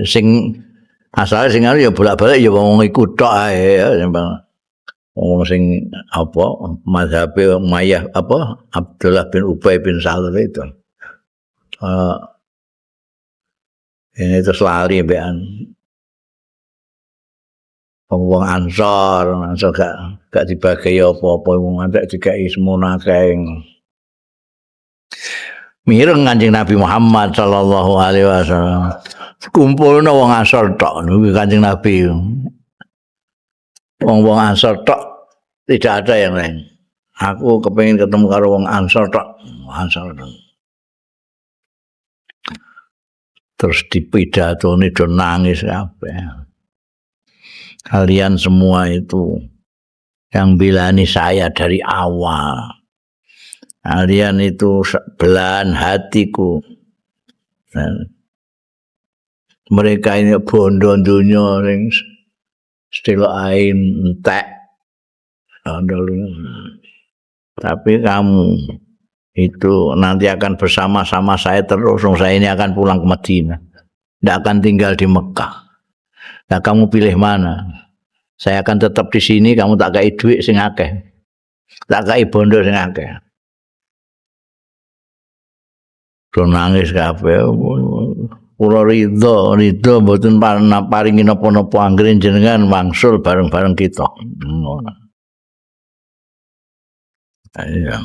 sing asale sing anu ya bolak-balik ya wong iku tok ae ya wong sing apa mazhabe Umayyah apa Abdullah bin Ubay bin Salul itu. Ini terus lali mbekan wong Ansor, Ansor gak dibagi apa-apa, wong antek dikai semono akeh. Mireng Kanjeng Nabi Muhammad sallallahu alaihi wasallam. Kumpulno wong Ansor tok niku Kanjeng Nabi. Wong-wong Ansor tok, tidak ada yang lain. Aku kepengin ketemu karo wong Ansor tok, Ansor tok. Terus dipidatoni do nangis kabeh. Kalian semua itu yang bilani saya dari awal. Kalian itu belahan hatiku. Dan mereka ini bondo dunya sing sedelok ae entek. Tapi kamu itu nanti akan bersama-sama saya terus. Saya ini akan pulang ke Madinah, tidak akan tinggal di Mekah. Nah, kamu pilih mana? Saya akan tetap di sini, kamu tak kai duit sing akeh, tak kai bondo sing akeh. Do nangis kabeh. Kula ridho, ridho mboten paringi napa-napa anggere jenengan wangsul bareng-bareng kita. Ngono. Iya.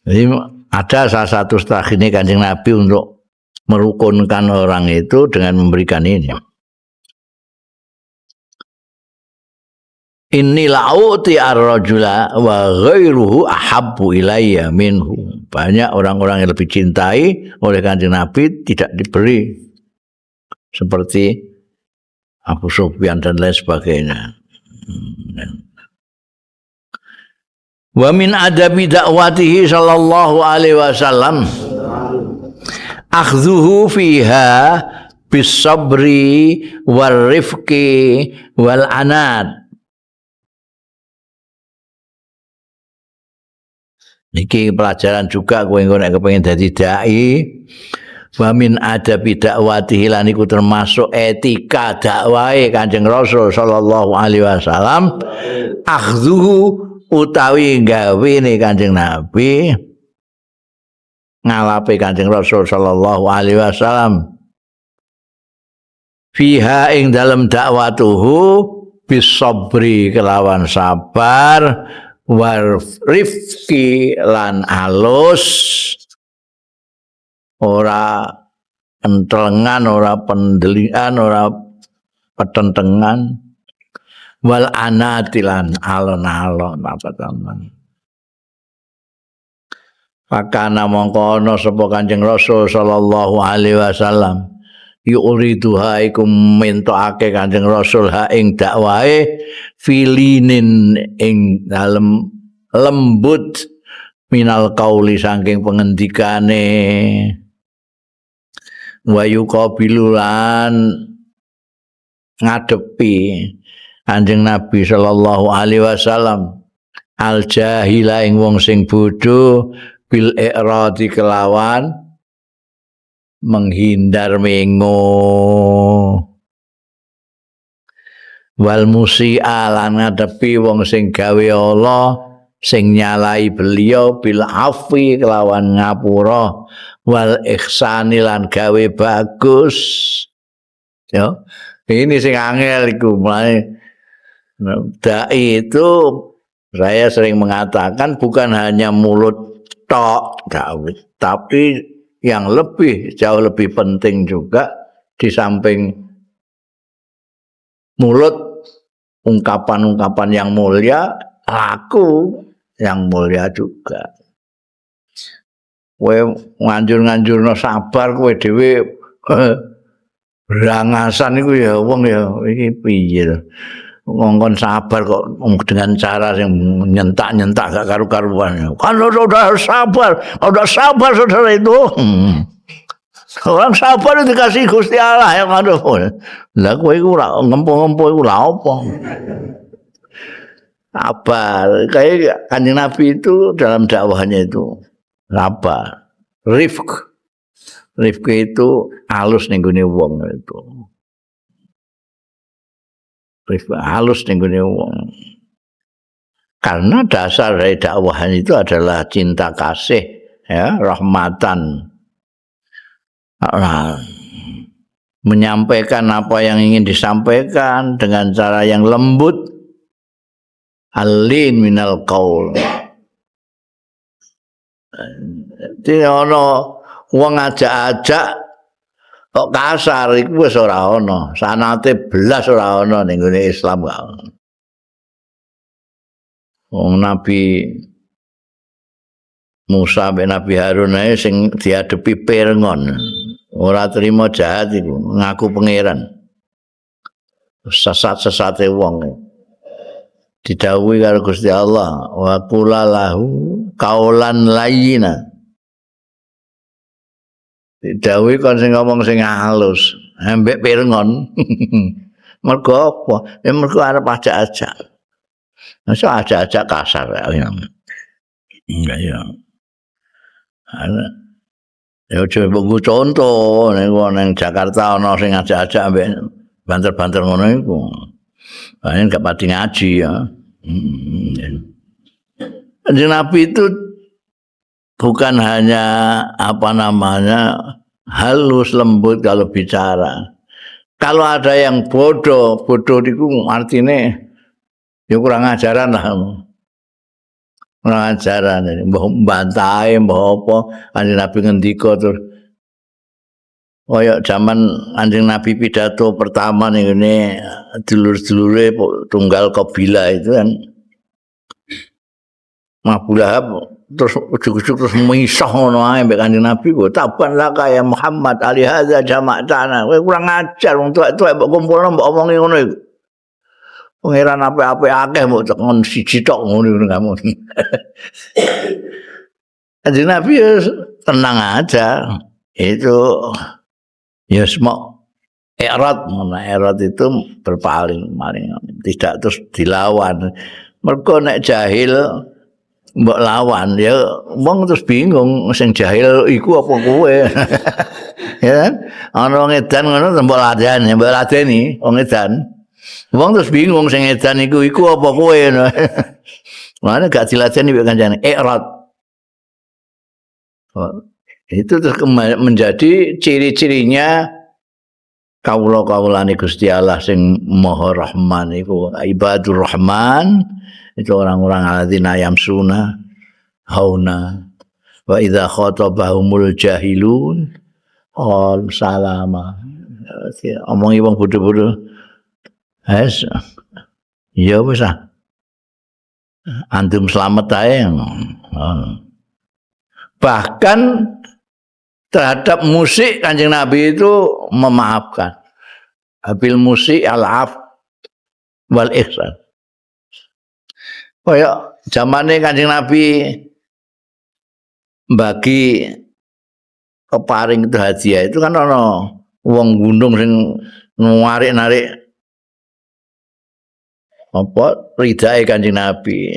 Jadi ada salah satu strategi Kanjeng Nabi untuk merukunkan orang itu dengan memberikan ini. Inni la'uti ar-rajula wa ghairuhu ahabbu ilayya minhu. Banyak orang-orang yang lebih cintai oleh Kanjeng Nabi tidak diberi, seperti Abu Sufyan dan lain sebagainya. Wa min adabi da'watihi sallallahu alaihi wasallam akhdhuhu fiha bis-sabri war-rifqi wal anad. Niki pelajaran juga kowe engko nek kepengin dadi dai. Wa min adabi da'watihi lan iku termasuk etika dakwahe Kanjeng Rasul sallallahu alaihi wasallam akhdhuhu utawi gawene Kanjeng Nabi ngalape Kanjeng Rasul sallallahu alaihi wasallam fiha ing dalem dakwatuhu bisabri kelawan sabar war rifqi lan alus, ora entlengan, ora pendelian, ora petentengan, wal anati lan alon-alon apa teman. Pakana mongko ana sapa Kanjeng Rasul sallallahu alaihi wasallam yuriduha iku mentokake Kanjeng Rasul ha ing dakwahe filinin ing dalem lembut minal kauli saking pengendikane wa yuqabilu lan ngadepi Kanjeng Nabi sallallahu alaihi wasallam al jahila ing wong sing bodho bil i'radi kelawan menghindar mengo wal musi'a lan ngadepi wong sing gawe Allah sing nyalai beliau bil afwi kelawan ngapura wal ihsani lan gawe bagus. Ya, ini sing angel iku. Mulane dai itu saya sering mengatakan bukan hanya mulut tok tapi yang lebih jauh lebih penting juga di samping mulut, ungkapan-ungkapan yang mulia, laku yang mulia juga. Kowe nganjur-nganjurno sabar kowe dhewe berangasan iku ya wong ya iki piye to. Ngongkon sabar kok dengan cara yang nyentak-nyentak gak karu-karuan. Kan sudah sabar, udah sabar saudara itu. Orang sabar itu dikasih Gusti Allah yang aduh. Lah kowe iku ora ngempo-ngempo iku lha apa? Sabar. Kayak Kanjeng Nabi itu dalam dakwahnya itu sabar. Rifq. Rifq itu halus ning gone wong itu. Rifq halus ning gone wong. Karena dasar dari dakwahan itu adalah cinta kasih, ya, rahmatan. Nah, menyampaikan apa yang ingin disampaikan dengan cara yang lembut, alin minal qaul. Dadi ana wong ngajak-ajak kok kasar iku wis ora ana, sanate belas ora ana ning gone Islam gak ono. Wong Nabi Musa mbek Nabi Harun ae sing diadepi Pirngon, ora trimo jahat iku, ngaku pangeran. Sesat-sesate wong didhawuhi karo Gusti Allah, wa qula lahu qaulan layyina. Didhawuhi kon sing ngomong sing halus, ambek Pirngon. Mergo apa? Ya mergo arep ajak-ajak. Masa ajak-ajak kasar ya. Enggak ya. Ya aja mbok contoh nek nang Jakarta ana sing ngajak-ajak ambek banter-banter ngono iku. Paling gak pati ngaji ya. Kanjeng Nabi itu bukan hanya apa namanya halus lembut kalau bicara. Kalau ada yang bodoh, bodoh itu artinya ya kurang ajaran lah. Kurang ajaran, mbah bantahe mbah apa, Kanjeng Nabi ngendika terus Kaya zaman Kanjeng Nabi pidato pertama ning ngene dulur-dulure tunggal kabilah itu kan Abu Lahab terus ujug-ujug terus misah ngono ae mbek Kanjeng Nabi, taban laka ya Muhammad ali hadza jama'tana, kowe kurang ajar wong tuwek-tuwek mbok kumpulno mbok omongi ngono iku. Pangeran apik-apik akeh mbok tekon siji tok ngono iku kamu. Kanjeng Nabi ya tenang aja. Itu ya semua i'rad, ngono i'rad itu berpaling, maling, tidak terus dilawan. Mergo nek jahil mbok lawan ya wong terus bingung sing jahil iku apa kowe. Ya kan? Ana wong edan ngono mbok ladeni, mbok ladeni wong edan. Wong terus bingung sing edan iku apa kowe. Mulane gak diladeni mek kancane i'rad. Itu terus menjadi ciri-cirinya kawula-kawulane Gusti Allah sing Maha Rahman iku ibadur Rahman, itu orang-orang alladzina yamsuna hauna wa idza khatabahumul jahilun qal salama. Omongi wong bodho-bodho. Wes ya wis ah. Antum selamat ae. Bahkan terhadap musik Kanjeng Nabi itu memaafkan. Abil musik al-af wal ihsan. Kaya zamane Kanjeng Nabi bagi keparing itu hadiah itu kan ana wong gunung sing narik-narik apa ridae Kanjeng Nabi.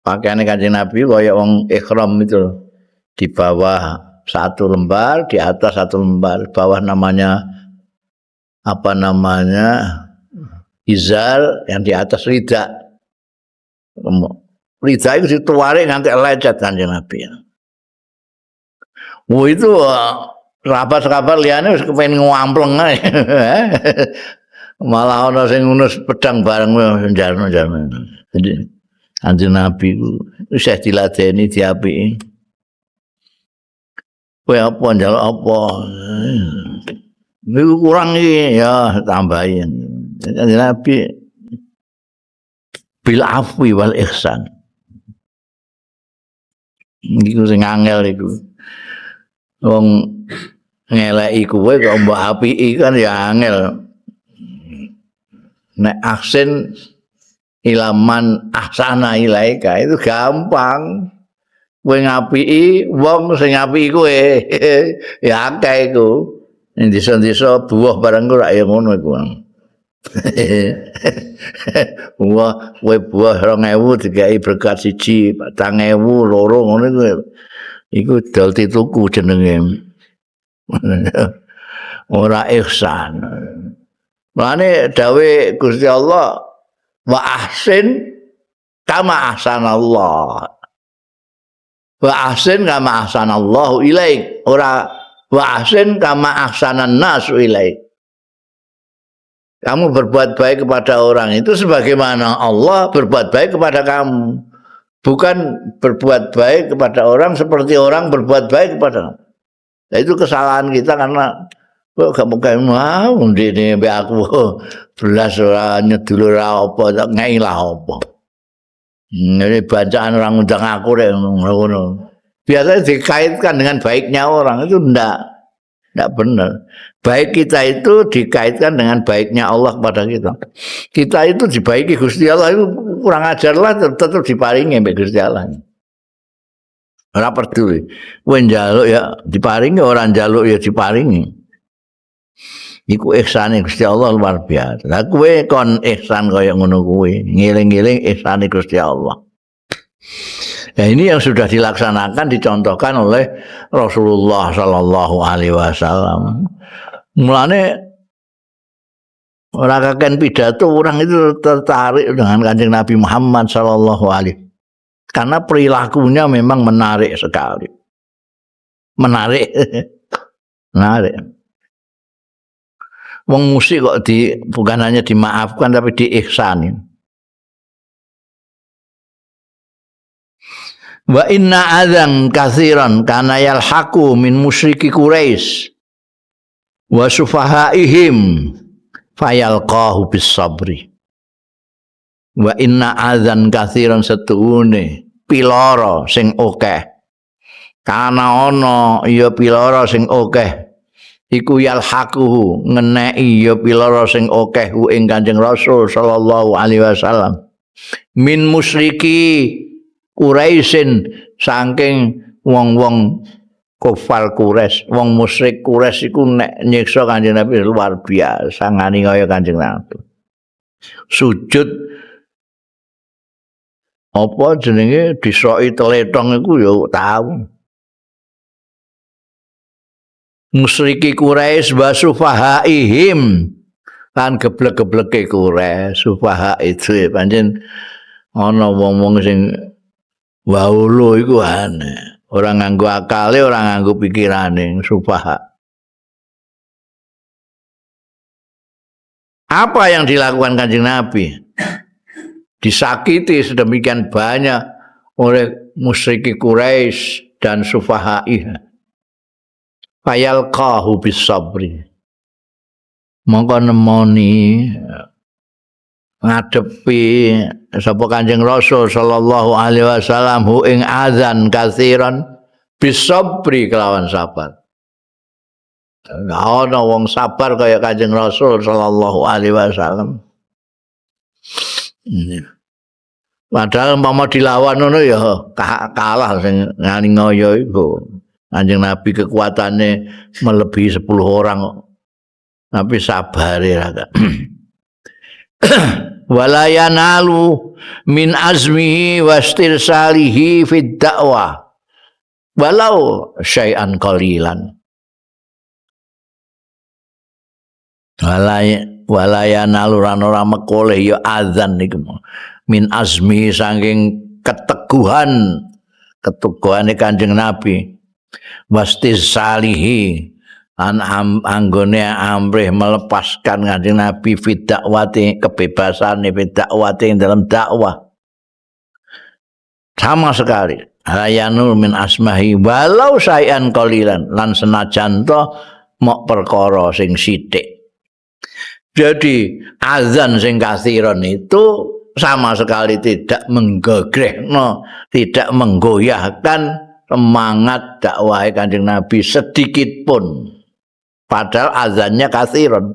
Pakaiane Kanjeng Nabi kaya wong ihram itu di bawah satu lembar, di atas satu lembar, bawah namanya apa namanya izar, yang di atas rida. Rida itu dituarik nganti lecet Kanjeng Nabi. Wah itu sahabat-sahabat liyane wis kepengin ngampleng ae. Malah ana sing ngunus pedang bareng jarno-jarno. Jadi Kanjeng Nabi ku isih diladeni diapiki. Kowe apa njaluk apa? Niku kurang iki ya tambahin. Kanjeng Nabi bil afwi wal ihsan. Iku sing angel iku. Wong ngeleki kowe kok mbok apiki kan ya angel. Nek ahsin ilaman ahsana ilaika itu gampang. Kowe ngapiki wong sing ngapiki kowe ya akeh iku. Ning desa-desa buah barang ku rak ya ngono iku. Buah kowe buah 2000 dikai berkat siji, 4000 loro ngono iku. Iku dol tituku jenenge. Ora ihsan. Mulane dawuh Gusti Allah wa ahsin kama ahsanallah. Wa ahsin kama ahsanallahu ilaik. Ora wa ahsin kama ahsanan nasu ilaik. Kamu berbuat baik kepada orang itu sebagaimana Allah berbuat baik kepada kamu. Bukan berbuat baik kepada orang seperti orang berbuat baik kepada kamu. Nah, itu kesalahan kita karena kok gak mau ndene mbek aku belas ora nyedulur ora apa tak ngei lah apa. Ini bacaan orang undang aku rek ngono. Biasanya dikaitkan dengan baiknya orang itu ndak benar. Baik kita itu dikaitkan dengan baiknya Allah kepada kita. Kita itu dibaiki Gusti Allah itu kurang ajar lah tetap diparingi mbek Gusti Allah. Ora peduli. Kowe njaluk ya diparingi, ora njaluk ya diparingi. Iku ihsane Gusti Allah luar biasa. Lah kowe kon ihsan kaya ngono kuwi, ngiling-ngiling ihsane Gusti Allah. Nah, ini yang sudah dilaksanakan, dicontohkan oleh Rasulullah Sallallahu Alaihi Wasallam. Mulane ora kaken pidato orang itu tertarik dengan Kanjeng Nabi Muhammad Sallallahu Alaihi, karena perilakunya memang menarik sekali, menarik, menarik. Wong musik kok bukan hanya dimaafkan tapi diihsani. Wa inna adzan katsiran kana yalhaqu min musyriki Quraisy. Wa sufahaihim fayalqahu bis sabri. Wa inna adzan katsiran setuune piloro sing akeh. Kana ana ya piloro sing akeh iku yalhaquhu ngeneki ya piloro sing akeh ing Kanjeng Rasul sallallahu alaihi wasallam min musyriki Quraisyin saking wong-wong kufar Quraisy, wong musyrik Quraisy iku nek nyiksa Kanjeng Nabi luar biasa ngani kaya Kanjeng Nabi. Sujud apa jenenge disoki teletong iku ya tau. Musyriki Quraisy wa sufahaihim lan geblek-gebleke Quraisy, sufaha itu pancen ana wong-wong sing waulo iku aneh. Ora nganggo akale, ora nganggo pikirane, sufaha. Apa yang dilakukan Kanjeng Nabi? Disakiti sedemikian banyak oleh musyriki Quraisy dan sufahaih. Fayalqahu bisabri. Mongko nemoni ngadepi sapa Kanjeng Rasul sallallahu alaihi wasallam hu ing azan katsiran bisabri kelawan sabar. Ana wong sabar kaya Kanjeng Rasul sallallahu alaihi wasallam. Padahal umpama dilawan ngono ya kalah sing ngani ngoyo iku. Kanjeng Nabi kekuatannya melebihi 10 orang. Tapi sabare ra. Wala yanalu min azmihi wastirsalihi fid da'wah walau syai'an qalilan. Wala yanalu ora mekoleh ya azan niku min azmi saking keteguhan keteguhane Kanjeng Nabi wastirsalihi an anggone amrih melepaskan Kanjeng Nabi fi dakwati kebebasane fi dakwati dalam dakwah sama sekali ayanul min asmahi walau sayan qalilan lan senajan to mok perkara sing sithik. Jadi azan sing kathiron itu sama sekali tidak menggegrehno, tidak menggoyahkan semangat dakwah Kanjeng Nabi sedikit pun. Padahal azannya kathiron,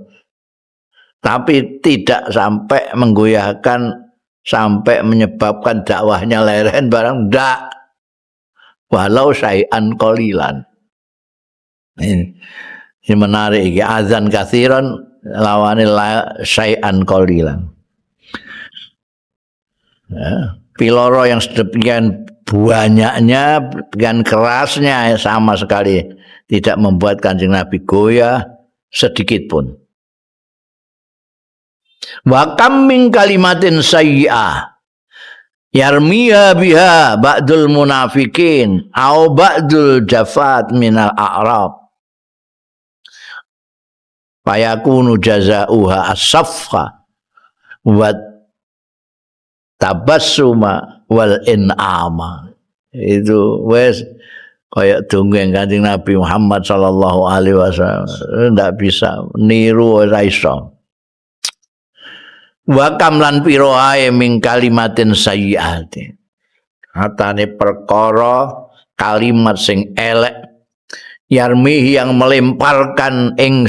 tapi tidak sampai menggoyahkan, sampai menyebabkan dakwahnya leren barang ndak. Walau syai'an qalilan. Ini menarik iki, azan kathiron lawane syai'an qalilan. Ya, piloro yang sedemikian banyaknya, dengan kerasnya sama sekali tidak membuat Kanjeng Nabi goyah sedikit pun. Wa kam min kalimatin sayyi'ah yarmiha biha ba'dul munafikin au ba'dul jafat minal a'rab fayakunu jazauha as-safha wa tabassuma wal in'ama. Itu wes kaya dongeng Kanjeng Nabi Muhammad sallallahu alaihi wasallam, ndak bisa niru ora iso. Wa kam lan pira ae ming kalimatin sayyiati, atane perkara kalimat sing elek, yarmihi yang melemparkan ing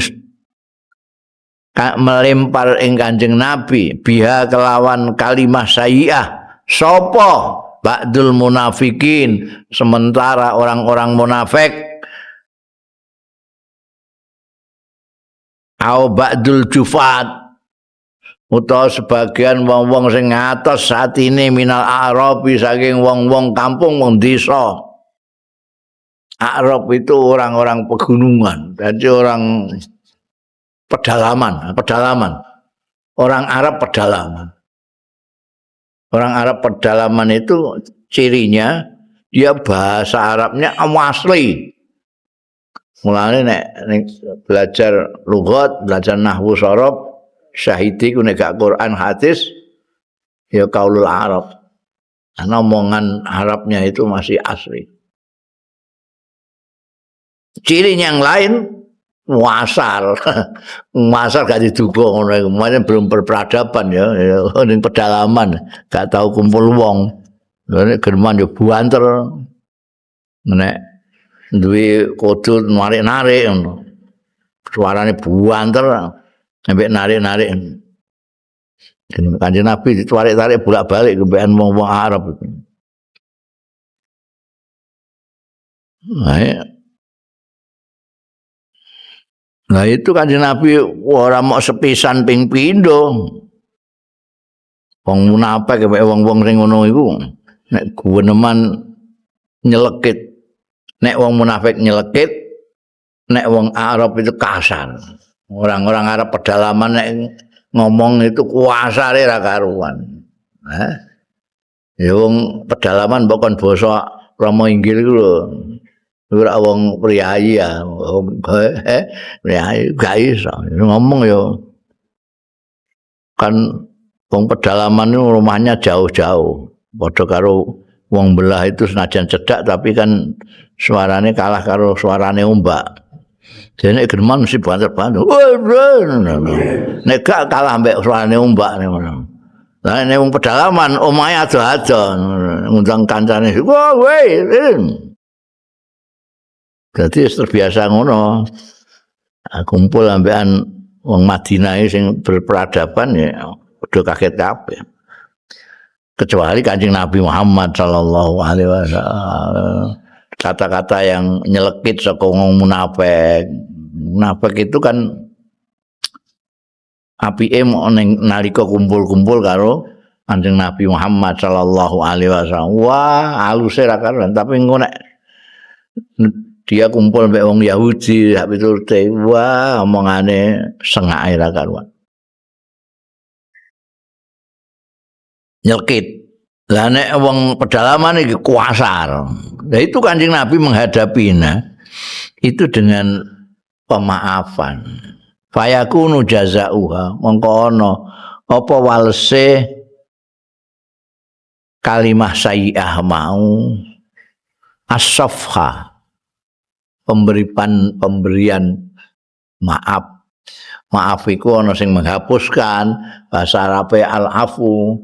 melempar ing Kanjeng Nabi biha kelawan kalimah sayyi'ah sapa ba'dul munafikin, sementara orang-orang munafik, au ba'dul jufat utawa sebagian wong-wong sing ngatos atine minal a'rabi saking wong-wong kampung, wong desa. A'rab itu orang-orang pegunungan, jadi orang pedalaman, pedalaman. Orang Arab pedalaman. Orang Arab pedalaman itu cirinya dia bahasa Arabnya asli. Mulane nek belajar lughat, belajar nahwu sharaf, syahidi ku nek gak Quran hadis ya kaulul Arab. Karena omongan Arabnya itu masih asli. Ciri yang lain Wasar. Wasar gak diduga ngono iku. Makanya belum berperadaban ya, ning pedalaman gak tau kumpul wong. Nek geneman yo buanter. Nek duwe kudu narik-narik ngono. Suarane buanter sampe narik-narik. Kanjeng Nabi ditarik-tarik bolak-balik kembekan wong-wong Arab. Nah itu Kanjeng Nabi ora mok sepisan ping pindho. Wong munafik mek wong-wong sing ngono iku nek guweneman nyelekit. Nek wong munafik nyelekit, nek wong Arab itu kasar. Orang-orang Arab pedalaman nek ngomong itu kuasare ra karuan. Hah? Ya wong pedalaman mbok kon basa Rama Inggil iku lho. Ora wong priyayi ya, priyayi gak iso ngomong ya. Kan wong pedalaman itu rumahnya jauh-jauh. Padha karo wong belah itu senajan cedhak tapi kan suarane kalah karo suarane ombak. Dene geneman mesti banter-banter. Nek gak kalah ambek suarane ombak ngono. Lah nek wong pedalaman omahe ado-ado ngundang kancane. Wah, weh. Dadi terbiasa ngono. Kumpul ambekan wong Madinah sing berperadaban ya udah kaget kabeh. Kecuali Kanjeng Nabi Muhammad sallallahu alaihi wasallam. Kata-kata yang nyelekit saka wong munafik. Munafik itu kan apike mok ning nalika kumpul-kumpul karo Kanjeng Nabi Muhammad sallallahu alaihi wasallam. Wah, aluse ra karuan, tapi engko nek dia kumpul mbek wong Yahudi sak piturute, wah omongane sengake ra karuan. Nyelkit. Lah nek wong pedalaman iki kuasar. Lah itu Kanjeng Nabi menghadapinya itu dengan pemaafan. Fayakunu jazauha, mongko ana apa walese kalimah sayyi'ah mau as-safha, pemberian maaf. Maaf iku ana sing menghapuskan, bahasa Arabe al-afu,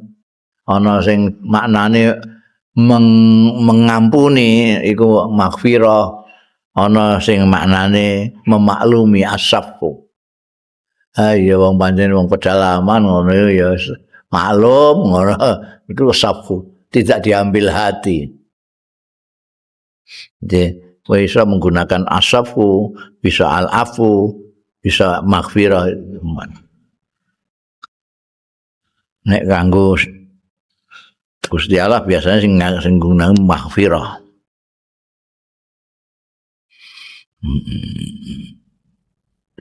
ana sing maknane mengampuni iku maghfirah, ana sing maknane memaklumi as-safu. Ayo wong pancen wong pedalaman ngono ya maklum ngono, itu safu, tidak diambil hati. Jadi kowe iso menggunakan asafu, bisa al-afu, bisa maghfirah. Nek kanggo Gusti Allah biasanya sing nggunakake maghfirah.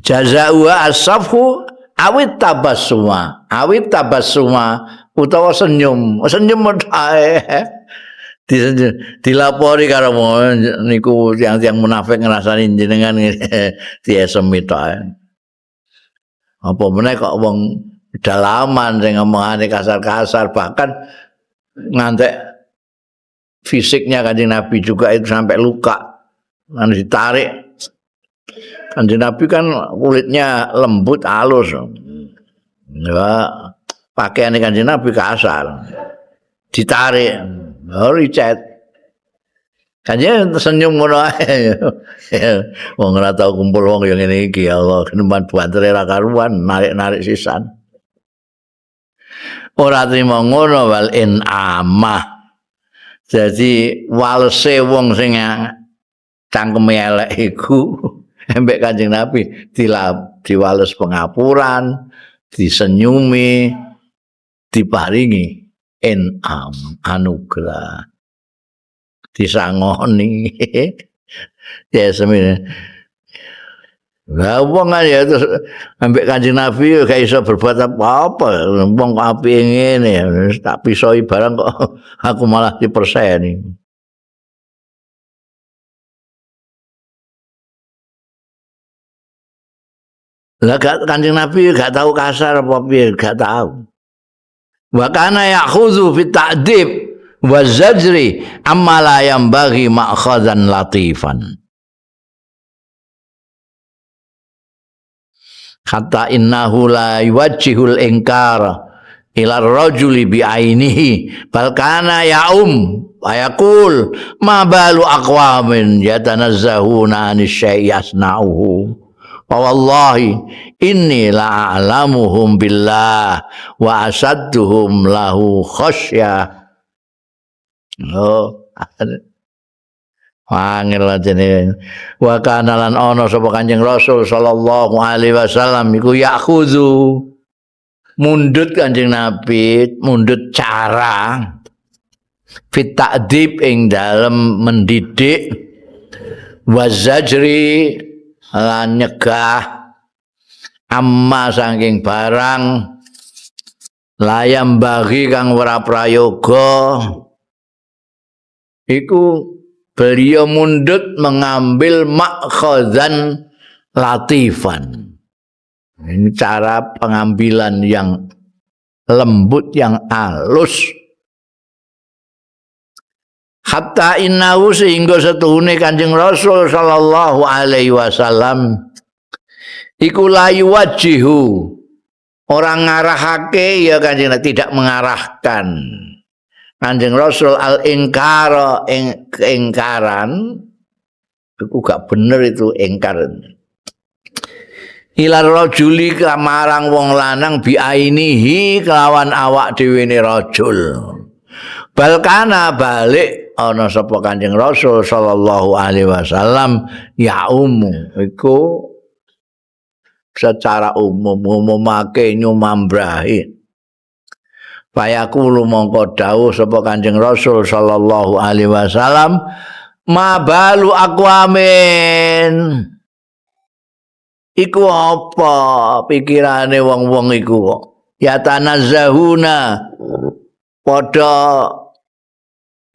Jazau as-safhu awit tabassuma, awit tabassuma utawa senyum, senyum ae. Dilapori karo niku tiang-tiang munafik ngrasani jenengan diesemi tok ae. Apa meneh kok wong dalaman sing ngomongane kasar-kasar, bahkan ngantek fisiknya Kanjeng Nabi juga itu sampai luka, kan ditarik. Kanjeng Nabi kan kulitnya lembut halus, ya, pakaian Kanjeng Nabi kasar, ditarik, ricet. Kanjeng senyum ngono ae. Wong ora tau kumpul wong ya ngene iki, ya Allah, geneman bantere ra karuan, narik-narik sisan. Ora trimo ngono wal in'amah. Jadi walese wong sing cangkeme elek iku embek Kanjeng Nabi diwales pengapuran, disenyumi, diparingi in'am, anugerah, disangoni. Ya semene. Lah wong kan ya terus ambek Kanjeng Nabi gak iso berbuat apa-apa. Wong kok apike ngene, tak pisoi barang kok aku malah diperseni. Lah Kanjeng Nabi gak tahu kasar apa piye, gak tahu. Wa kana ya'khudhu fi ta'dib wa zajri amma la yanbaghi ma'khadhan latifan. Hatta innahu la yuwajjihul ingkar ila rajuli bi ainihi bal kana ya'um ayaqul ma balu aqwamin yatanazzahuna anis syai'i asna'uhu wa wallahi inni la a'lamuhum billah wa asadduhum lahu khasyah. Oh, angel jenenge. Wa kana lan ana sapa Kanjeng Rasul sallallahu alaihi wasallam iku yakhudhu mundhut Kanjeng Nabi, mundhut cara fit ta'dib ing dalem mendidik, wa zajri lan nyegah, amma saking barang layam bagi kang ora prayoga, iku beliau mundut mengambil makhazan latifan. Ini cara pengambilan yang lembut, yang halus. Hatta innahu sehingga setuhune Kanjeng Rasul sallallahu alaihi wasallam iku la yuwajjihu, orang ngarahake ya Kanjeng, tidak mengarahkan Kanjeng Rasul al-ingkara ing keingkaran, iku gak bener itu ingkar. Ila rajuli kamarang wong lanang biainihi kelawan awak dhewe ne rajul. Balkana balik ana sapa Kanjeng Rasul sallallahu alaihi wasallam ya umu iku secara umum ngumumake nyumambrahi. Fayaqulu mongko dawuh sapa Kanjeng Rasul sallallahu alaihi wasallam ma balu aqwamin, iku apa pikirane wong-wong iku kok ya tanazzahuna padha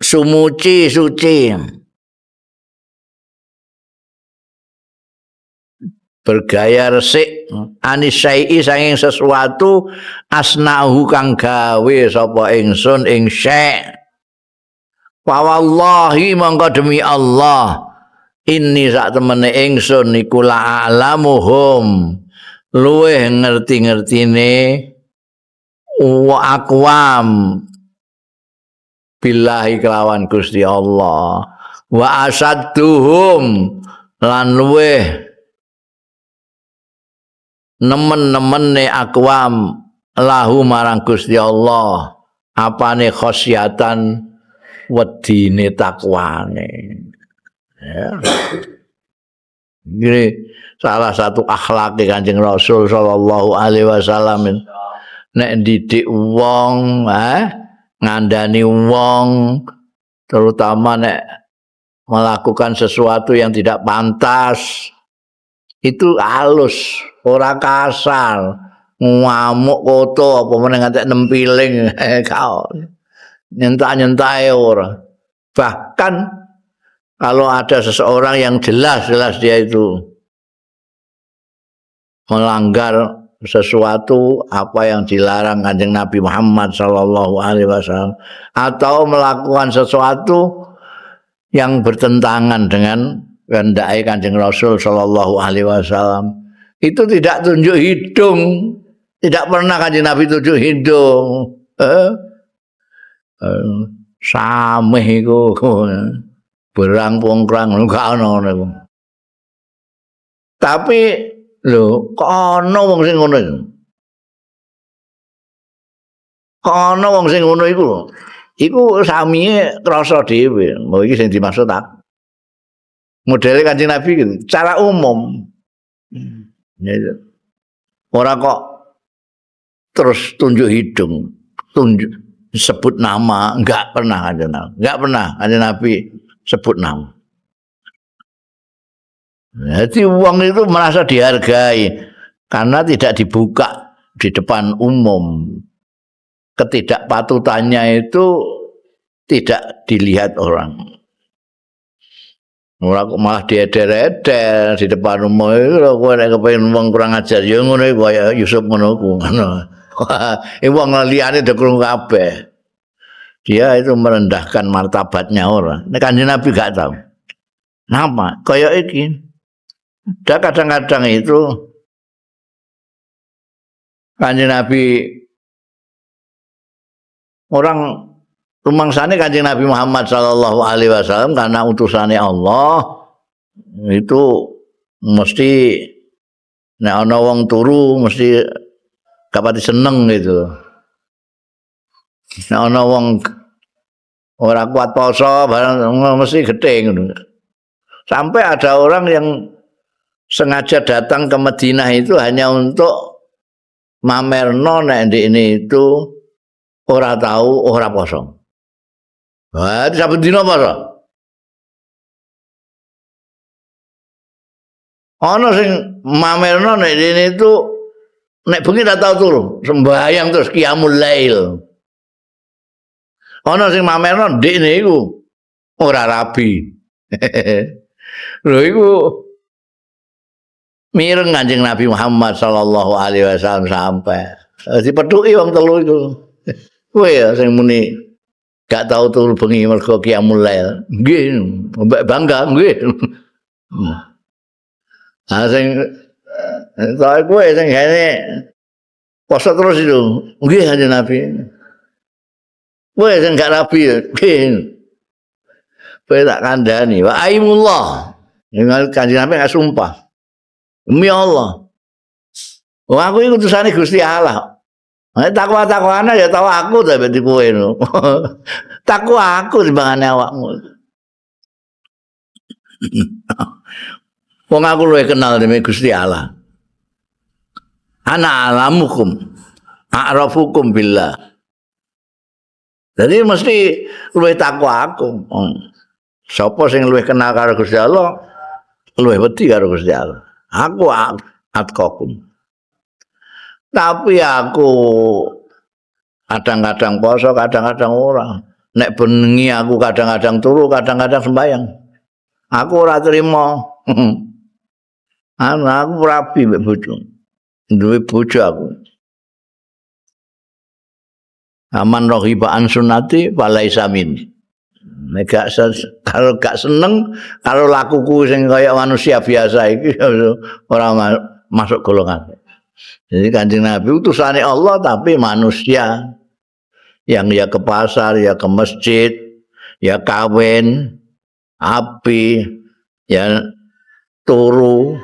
sumuci suci, bergaya resik anisai saking sesuatu asnahu kang gawe sapa ingsun ing syai'. Wa wallahi mongko demi Allah inni sak temene ingsun iku la a'lamuhum luweh ngerti-ngertine wa aqwam billahi kelawan Gusti Allah wa asadduhum lan luweh nemen-nemene aqwam lahu marang Gusti Allah apane khosyatan wedine takwane. Ya. Ini salah satu akhlak Kanjeng Rasul sallallahu alaihi wasallam. Nek didik wong, ngandani wong, terutama nek melakukan sesuatu yang tidak pantas, itu halus, ora kasar, ngamuk koto apa meneh ngantek nempiling kau nyentak-nyentake ora. Bahkan kalau ada seseorang yang jelas-jelas dia itu melanggar sesuatu apa yang dilarang Kanjeng Nabi Muhammad sallallahu alaihi wasallam atau melakukan sesuatu yang bertentangan dengan kehendake Kanjeng Rasul sallallahu alaihi wasallam, itu tidak tunjuk hidung, tidak pernah Kanjeng Nabi tunjuk hidung. Sameh iku berang pongkrang gak ono ngono iku. Tapi lho kok ana wong sing ngono iku. Kok ana wong sing ngono iku lho. Iku samiye krasa dhewe. Oh iki sing dimaksud aku. Modele Kanjeng Nabi gitu, secara umum. Ya. Ora kok terus tunjuk hidung, tunjuk sebut nama, enggak pernah Kanjeng Nabi. Enggak pernah Kanjeng Nabi sebut nama. Jadi wong itu merasa dihargai karena tidak dibuka di depan umum. Ketidakpatutannya itu tidak dilihat orang. Ora kok malah dieder-eder di depan umum. Iku kowe nek kepengin wong kurang ajar ya ngono iku kaya Yusuf ngono ku. Iku wong liyane do krungu kabeh. Dia itu merendahkan martabatnya orang. Nek Kanjeng Nabi gak tahu. Napa? Kaya iki. Dan kadang-kadang itu Kanjeng Nabi orang rumangsane Kanjeng Nabi Muhammad sallallahu alaihi wasallam karena utusane Allah itu mesti nek ana wong turu mesti gak pati seneng gitu. Nek ana wong ora kuat poso barang mesti gething ngono. Sampai ada orang yang sengaja datang ke Madinah itu hanya untuk mamerno nek ndekne itu ora tahu ora poso. Wah, saben dina poso. Ana sing mamerno nek ndekne itu nek bengi ora tau turu, sembahyang terus qiyamul lail. Ana sing mamerno ndekne iku ora rabi. Lho iku mireng Kanjeng Nabi Muhammad sallallahu alaihi wasallam sampai dipethuki wong telu iku. Kowe ya sing muni gak tau turu bengi mergo qiyamul lail. Nggih, mbek bangga nggih. Ah sing ta kowe sing ngene poso terus itu. Nggih Kanjeng Nabi. Kowe sing gak rabi nggih. Kowe tak kandhani wa aimullah. Kanjeng Nabi gak sumpah. Demi Allah. Wong aku iki utusane Gusti Allah. Nek takwa-takwane ya tau aku ta berarti kowe no. Takwa aku timbangane awakmu. Wong aku luwih kenal dewe Gusti Allah. Ana alamukum a'rafukum billah. Jadi mesti luwih takwa aku. Sapa sing luwih kenal karo Gusti Allah, luwih wedi karo Gusti Allah. Aku atqakum. Tapi aku kadang-kadang poso, kadang-kadang ora. Nek bengi aku kadang-kadang turu, kadang-kadang sembayang. Aku ora trimo. Anu aku rabi mbek bojo. Duwe bojo aku. Aman rohiba an sunnati falaisa min. Nek gak kalau gak seneng kalau lakuku sing kaya manusia biasa iki ora masuk golongan. Jadi Kanjeng Nabi utusane Allah tapi manusia yang ya ke pasar, ya ke masjid, ya kawin, api, ya turu,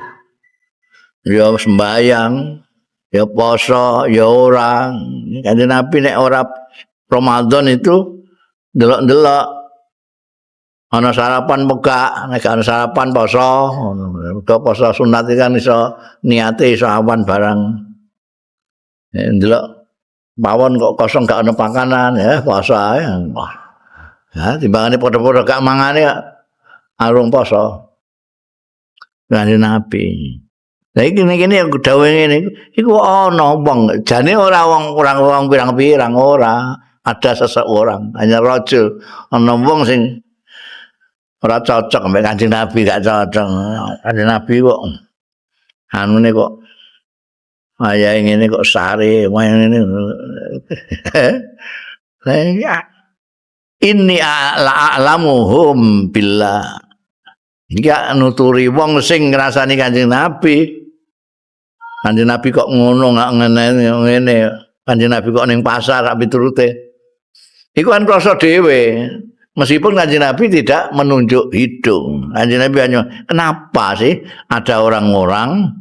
ya sembayang, ya poso, ya ora. Kanjeng Nabi nek ora Ramadan itu delok-delok ana sarapan megak, nek ana sarapan poso, mergo poso sunat kan iso niate iso awan barang. Ndelok pawon kok kosong gak ana pakanan ya poso ae. Ya timbangane padha-padha gak mangane arung poso. Kanjeng Nabi. Lah iki ngene aku dawuh ngene iku ana wong jane ora wong kurang wong pirang-pirang ora, ada seseorang hanya rajul ana wong sing ora cocok ambek Kanjeng Nabi gak cocok. Kanjeng Nabi kok anune kok wayahe ngene kok sare, ngene. Lah inni la'alamuhum billah. Iki nuturi wong sing ngrasani Kanjeng Nabi. Kanjeng Nabi kok ngono gak ngene ngene. Kanjeng Nabi kok ning pasar sak piturute. Iku kan krasa dhewe. Meskipun Kanjeng Nabi tidak menunjuk hidung. Kanjeng Nabi hanya, kenapa sih ada orang-orang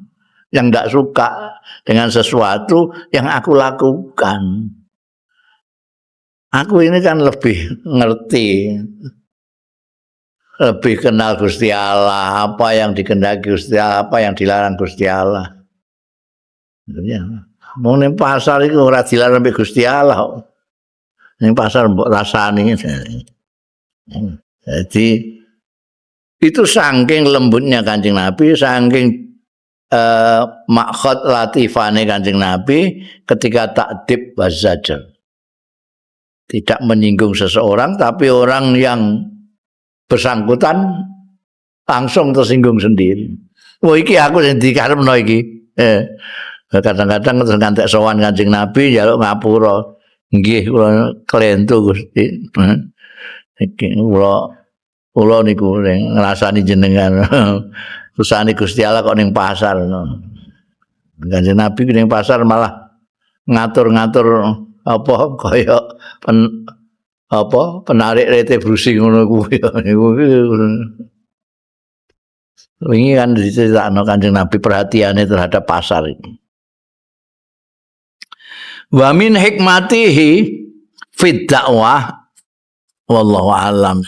yang tidak suka dengan sesuatu yang aku lakukan? Aku ini kan lebih ngerti, lebih kenal Gusti Allah, apa yang dikehendaki Gusti Allah, apa yang dilarang Gusti Allah. Ya. Mau ning pasar iku ora dilarang mbek Gusti Allah. Ning pasar mbok rasani. Jadi itu saking lembutnya Kanjeng Nabi, saking makhot latifane Kanjeng Nabi ketika takdib wazajar. Tidak menyinggung seseorang, tapi orang yang bersangkutan langsung tersinggung sendiri. Wah iki aku sing dikarepno iki. Kadang-kadang terus ngantek sowan Kanjeng Nabi njaluk ngapura. Nggih kula klentu Gusti. Iki kula niku ngrasani jenengan. Susane Gusti Allah kok ning pasar. Kanjeng Nabi ning pasar malah Ngatur-ngatur apa kaya apa penarik retribusi ngono kuwi niku. Wingi kan diceritakno Kanjeng Nabi perhatiannya terhadap pasar ini. Wa min hikmatihi fit dakwah, wallahu alam.